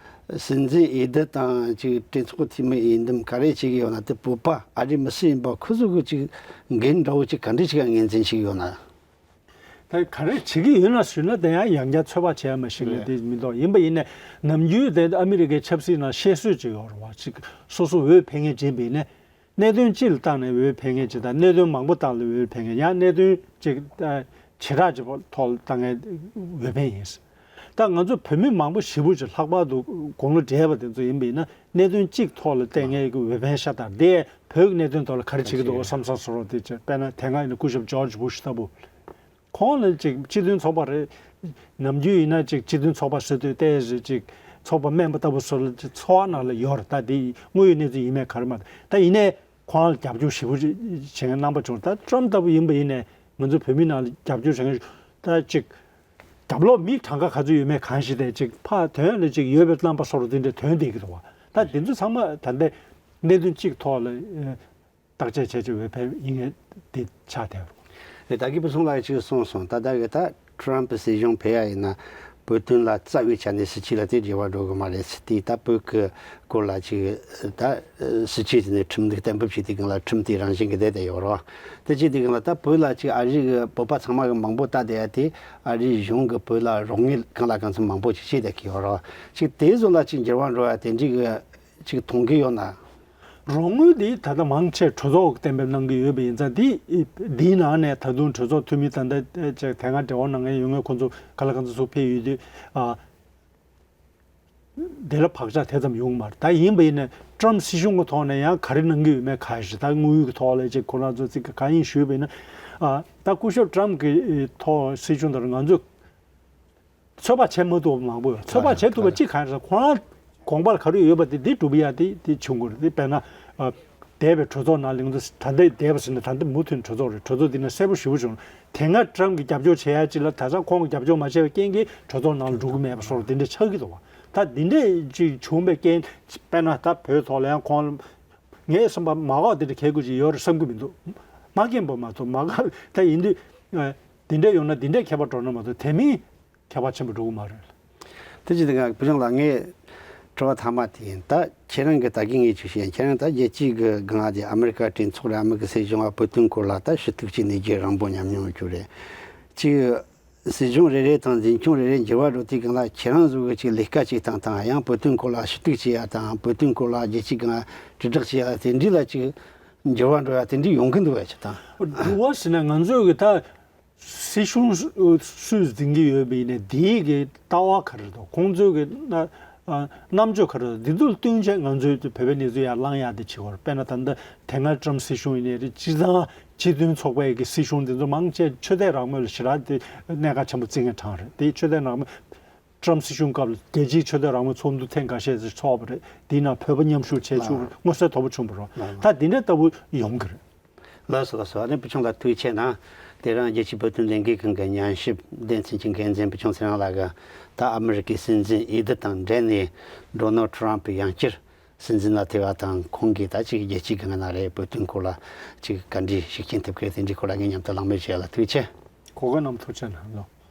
སྲིད་འཛིན་འོས་བསྡུ་དང་ཅིག་གྲོས་ཚོགས་འཐུས་མི་འོས་འདེམས་ག་རེ་བྱེད་ཀྱི་ཡོད་ན་དེ་བོད་པ་ཨ་རིའི་མི་སེར་ཡིན་པ་ཁོ་ཚོ་གི་ཅིག་འགན་འདྲ་བོ་ཅིག་ག་འདྲ་ཅིག་ངོས་འཛིན་བྱེད་ཀྱི་ཡོད་ན། ད་ག་རེ་བྱེད་ཀྱི་ཡོད་ན་ཞུས་ན་དེ་ཡང་ཡང་བསྐྱར་ཚོད་དཔག་བྱས་ཡ་མ་ཞིག་ལས་རེད། དེ་མི་འདུག་ཡིན་པ་ཡིན་ནའི་ནམ་རྒྱུན་དེ་ཨ་མི་རི་ཀའི་ཆབ་སྲིད་ནང་བཤད་སྲོལ་ཅིག་ཡོད་རེད་བ། ཅིག་སོ་སོ་འོས་འཕེན་མཁན་ཅིག་ཡིན་པ་ཡིན་ནའི་གནད་དོན་གཅིག་ལ་བརྟགས་ནས་འོས་འཕེན་མཁན་ཅིག་དང་གནད་དོན་མང་པོ་བརྟགས་ལ་འོས་འཕེན་མཁན། ཡང་གནད་དོན་ཅིག་ཨ་བྱེ་བྲག་ཅིག་ཐོག་ལ་བརྟགས་མཁན་འོས་འཕེན་ཡིན། ད་ང་ཚོ་བོད་མི་མང་པོ་ཞེ་པོ་ཅིག་ལྷག་པར་དུ་དགུང་ལོ་བགྲེས་པ་དེ་ཚོ་ཡིན་པ་ཡིན་ན་གནད་དོན་གཅིག་ཐོག་ལ་བལྟས་མཁན་གྱི་འོས་འཕེན་ཤ་སྟག་དེ་བོད་ཀྱི་གནད་དོན་ཐོག་ལ་ག་རེ་བྱེད་ཀྱི་འདུག་བསམ་བསམ་བཟོ་འདྲ་དེ་བྱས། དཔེར་ན་དེ་སྔ་ཡིན་ན་སྐུ་ཞབས་ཇོརྗ་བྷུ་ཤ་ལྟ་བུ། ཁོང་ལ་ཅིག་སྤྱི་མཐུན་ཚོགས་པ་རེད། ནམ་རྒྱུན་ཡིན་ན་ཅིག་སྤྱི་མཐུན་ཚོགས་པ་ཟེར་དུས་ཏོག་ཙམ་ཅིག་ཚོགས་པ་དམན་པ་ལྟ་བུ་བཟོ་ལ་ཅིག་ཚོར་བ་ནང་ལ་ཡོད་རེད། ད་དེ་དངོས་ཡོད་གནས་ཚུལ་ཡིན་མིན་ག་རེ་མ་རེད། ད་ཡིན་ནའི་ཁོང་ལ་རྒྱབ་སྐྱོར་ཞེ་པོ་ཅིག་བྱེད་མཁན་རྣམ་པ་བྱུང་། ད་ཊྲམ་ལྟ་བུ་ཡིན་པ་ཡིན་ནའི་ང་ཚོ་བོད་མི་ནང་ལ་རྒྱབ་སྐྱོར་བྱེད་མཁན་ད་ཅིག་རྒྱབ་ལོགས་མི་གྲངས་ཀ་ག་ཚོད་ཡོད་མེད་གང་ཤེས་ཏེ་ཅིག་ཕར་དོན་ལ་ཅིག་ཡོད་པའི་རྣམ་པ་བཟོ་འདྲ་དེ་འདྲ་ཐོན་བསྡད་ཀྱི་འདུག་བ། ད་དེ་ཚོ་ཚང་མ་ད་ལྟའི་གནད་དོན་གཅིག་ཐོག་ལ་བརྟག་དཔྱད་བྱས་ཀྱི་འོས་འཕེན་ཡིན་ངེས་དེ་ཆགས་བསྡད་པ་རེད། ད་གི་བུ་ཆུང་ལགས་ཅིག་གསུངས་སོང་། ད་ལྟ་གི་ད་ཊྲམ་སྲིད་གཞུང་ཕེབས་ཡ་ཡིན་ན་བོད་དོན་ལ་རྩ་བའི་ཆ་ནས་སྲིད་ཇུས་ལ་དེ་འགྱུར་བ་འགྲོ་གི་མ་རེད་ཟེར། དེ་ད་བོད་ཀྱི་སྐོར་ལ་ཅིག་ད་སྲིད་ཇུས་དེ་ནས་ཁྲིམས་འདུག་གཏན་འབེབས་བྱས་དུས་སྒང་ལ་ཁྲིམས་དེ་རང་བཞིན་གྱི་བསྡད་དེ་ཡོད་རེད་བ། དེ་བྱས་དུས་སྒང་ལ་ད་བོད་ལ་ཅིག་ཨ་རི་གི་བོད་པ་ཚང་མ་གི་མང་པོ་ལྟ་བསྡད་ཡ་དེ་ཨ་རིའི་གཞུང་གི་བོད་ལ་རོགས་དངུལ་གང་ལ་གང་འཚམ་མང་པོ་ཅིག་བྱས་བསྡད་ཀྱི་ཡོད་རེད་བ། ཅིག་དེ་ཚོ་ལ་ཅིག་འགྱུར་བ་འགྲོ་ཡ་དེ་འདྲའི་གི་ཅིག་མཐོང་གི་ཡོད་ན། རོགས་དངུལ་འདི་ད་ལྟ་མང་ཆེ་གྲོས་ཚོགས་གཏན་འབེབས་གནང་གི་ཡོད་པ་ཡིན་ཙང་། འདི་འདིའི་ནང་ནས་ད་དུང་གྲོས་ཚོགས་འཐུས་མི་ད་ལྟ་ཅིག་དེ་སྔ་འབྲེལ་བ་གནང་མཁན་ཡོད་མཁན་ཁོང་ཚོ་ག་ལ་གང་འཚམ་ཚུར་ཕེབས་ཡོད་དུས་ཨ། དེ་ལ་བག་ཆགས་དེ་ཙམ་ཡོང་གི་མ་རེད། ད་ཡིན་པ་ཡིན་ན་ཊྲམ་སྲིད་གཞུང་གི་ཐོག་ནས་ཡང་ག་རེ་གནང་གི་ཡོད་མེད་གང་ཤེས། ད་དངོས་ཡོད་ཀྱི་ཐོག་ལ་ཅིག་ཁོ་རང་ཚོ་ཅིག་གང་ཡིན་ཞུས་པ་ཡིན་ན། ཨ། ད་སྐུ་ཞབས་ཊྲམ་གྱི་ཐོག་སྲིད་གཞུང་དང་ང་ཚོས་ཚོད་དཔག་བྱེད་མ་ཐུབ་པ་མང་པོ་ཡོད། ཚོད་དཔག་བྱེད་ཐུབ་པ་གཅིག་གང་ཡིན་ཟེར་ན་ཁོ་རང་དགོངས་པར་ག་རེ་ཡོད་པ་དེ་འདི་སྒྲུབ་ཡ་དེ་དེ་བྱུང་དགོས་རེད། དེ་དཔེར་ན་ཨ། འདས་པའི་གྲོས་ཚོགས་ནང་ལ་ང་ཚོ་ད་ལྟ་འདས་པ་ཟེར་ན་ད་ལྟ་མུ་མཐུད་གྲོས་ཚོགས་རེད། གྲོས་ཚོགས་འདི་ནས་གསལ་པོ་ཞེ་པོ་བྱུང་། དེ་སྔ་ཊྲམ་གྱིས་རྒྱབ་སྐྱོར་བྱེད་ཡ་ཅིག་ལ་ད་ཆ་ཁོང་གིས་རྒྱབ་སྐྱོར་མ་བྱས་པའི་རྐྱེན་གྱིས་གྲོས་ཚོགས་ནང་ལ་འགྲོ་གི་མེད་པ་སོགས་དེ་འདྲ་ཆགས་ཀྱི་འདུག་བ། ད་འདི་འདྲས་ཅིག་བྱུང་བའི་རྐྱེན་དཔེར་ན་ད་བོད་ཐོག་ལ་ཡང་ཁོང་ངའི་བསམ་པ་མ་འོག་དེ་འདྲ་གལ་དགོས་ཅིག་ཡོད་རེད་བསམ་གྱི་མི་འདུག་མ་རྒན་པ་མ་གཏོགས་མ་ག་ད་ཡིན་དུས་འདི་འདྲས་ཡོང་ན་འདི་འདྲས་ཁྱད་པར་འགྲོ་ན་མ་གཏོགས་དེ་མིན་ཁྱད་པར་ཆེན་པོ་འགྲོ་གི་མ་རེད། དེ་བྱས་ཏེ་ང་བུ་ཆུང་ལགས་ངས་དྲི་བ་མཐའ་མ་དེ་ཡིན། ད་ཁྱེད་རང་གི་ད་གིན་ངས་ཅིག་བཤད། ཁྱེད་རང་ད་རྒྱལ་སྤྱིའི་གི་སྒང་ལ་དེ་ཨ་མི་རི་ཀ་གྲོས་ཚོགས་རེད། ཨ་མི་རི་ཀའི་སྲིད་གཞུང་ལ་བོད་དོན་སྐོར་ལ་ད་ཞུ་གཏུག་བྱེད་ནས་རྒྱུན་རིང་པོ་ཉམས་མྱོང་ཡོད་རྒྱུ་རེད། ཅིག་སྲིད་གཞུང་རེ་རེ་དང་འཛིན་སྐྱོང་རེ་རེ་འགྱུར་བ་འགྲོ་དུས་སྒང་ལ་ཁྱེད་རང་ཚོ་གི་ཅིག་ལས་ཀ་ཅིག་དང་དང་ཡང་བོད་དོན་སྐོར་ལ་ཞུ་གཏུག་བྱེད་ཡ་དང་བོད་དོན་སྐོར་ལ་རྒྱལ་སྤྱིའི་སྒང་ལ་དྲིལ་བསྒྲགས་བྱེད་ཡ་དེ་འདྲི་ལ་ཅིག་འགྱུར་བ་འགྲོ་ཡ་དེ་འདྲི་ཡོང་གི་འདུག་བས་ཅི་དང་། འགྱུར་བ་ཟེར་ན་ང་ཚོས་གི་ད་སྲིད་གཞུང་སུ་སུས་འཛིན་གྱི་ཡོད་པ་ཡིན་ནའི་དེའི་གི་ལྟ་བ་ག་རེ་འདུག་ཁོང་ཚོའི་གི་ན་ཨ་རྣམ་དཔྱོད་ག་རེ་འདུག་འདི་ཚོ་ལ་བསྟུན་བྱས་ང་ཚོའི་བོད་པའི་གནས་ཚུལ་ཡར་བསླང་ཡག་དེ་བྱེད་དགོས་རེད། དཔེར་ན་ད་ལྟ་དེ་སྔ་ཊྲམ་སྲིད་གཞུང་ཡིན་ནའི་རེད། སྤྱི་བཏང་སྤྱི་མཐུན་ཚོགས་པའི་གི་སྲིད་གཞུང་འདི་ཚོ་མང་ཆེ་ཆོས་དད་རང་མོས་ལ་ཞེ་དྲག་དེ་གནད་འགག་ཆེན་པོ་བརྩི་མཁན་གྲངས་རེད། དེ་ཆོས་དད་རང་མོས་ཊྲམ་སྲིད་གཞུང་སྐབས་ལ་རྒྱལ་སྤྱིའི་ཆོས་དད་རང་མོས་ཚོགས་འདུ་ཐེངས་འགའ་ཤས་ཤིག་ཚོགས་པ་རེད། དེའི་ནང་བོད་པ་མཉམ་ཞུགས་བྱས་ཆོག་རེད། མངོན་གསལ་དོད་པོ་བྱུང་བ་རེད། ད་འདི་འདྲ་ལྟ་བུ་ཡོང་གི་རེད། ལགས་སོ་ལགས་སོ། ཨ་ནི་བུ་ཆུང་ལགས་ཐུགས་རྗེ་ཆེ་གནང་། དེ་རིང་རྒྱལ་སྤྱིའི་བོད་དོན་ལས་འགུལ་ཁང་གི་ཉན་ཞིབ་སྡེ་ཚན་གྱི་འགན་འཛིན་བུ་ཆུང་ཚེ་རིང་ལགས་ཀྱིས་ད་ཨ་མི་རི་ཀའི་སྲིད་འཛིན་འོས་བསྡུ་དང་འབྲེལ་ནས་ཌོ་ནལ་ཌི་ཊྲམ་ཕི་ཡང་བསྐྱར་ སྲིད་འཛིན་ལ་ཐེ་བ་དང་ཁོང་གིས་ད་ཅིག་རྒྱལ་སྤྱིའི་སྒང་ན་རེད། བོད་དོན་སྐོར་ལ་ཅིག་ག་འདྲའི་ཤུགས་རྐྱེན་ཐེབས་མཁན་དེ་འདྲའི་སྐོར་ལ་ངས་མཉམ་དུ་གླེང་མོལ་བྱས་ལ་ཐུགས་རྗེ་ཆེ། གོ་སྐབས་གནང་ཐུགས་རྗེ་གནང་།